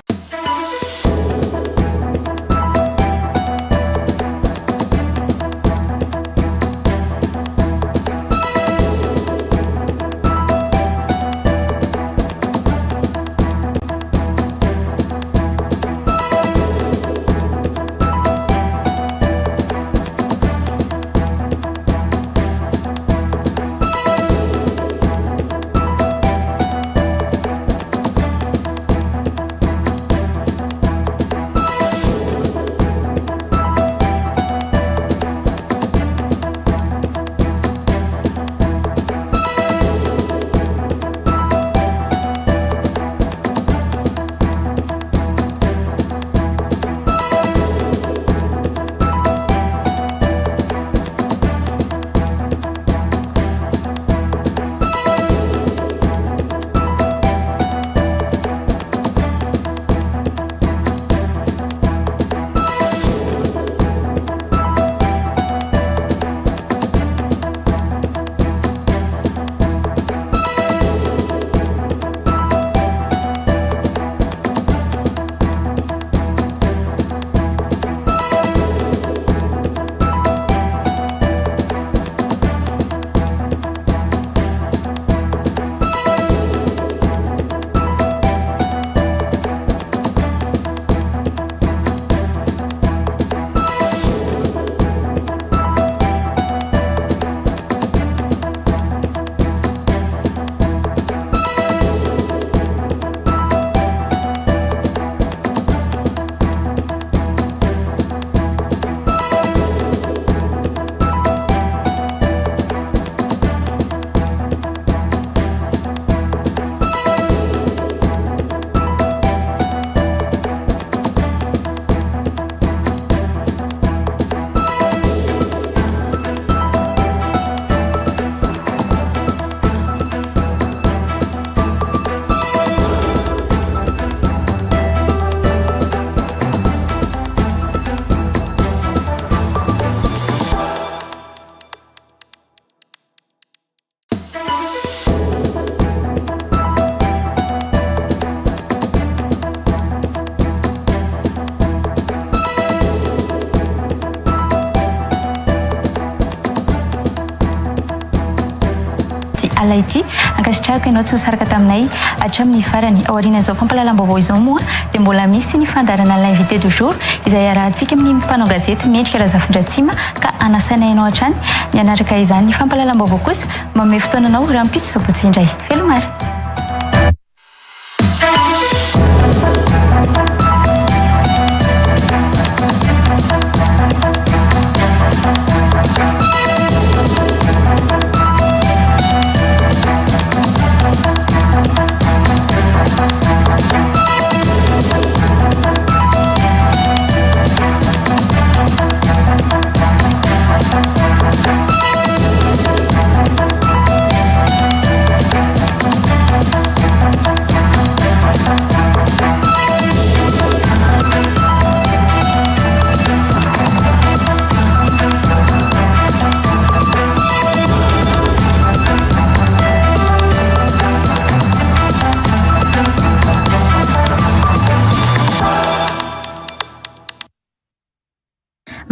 Ity ala ity. Ankasitrahako ianao tsy nisaraka taminay hatramin'ny farany. Ao aorianan'izao fampahalalam-baovao izao moa dia mbola misy ny fandaharana L'invité du jour izay iarahantsika amin'ny mpanao gazety Mendrika Razafindratsima ka anasaina ianao hatrany ny hanaraka izany. Ny fampahalalam-baovao kosa manome fotoana anao rahampitso sabotsy indray. Veloma ary.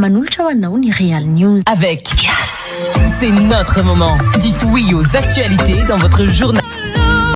Manolotra ho anao ny Real News. Avec Yes, c'est notre moment. Dites oui aux actualités dans votre journal.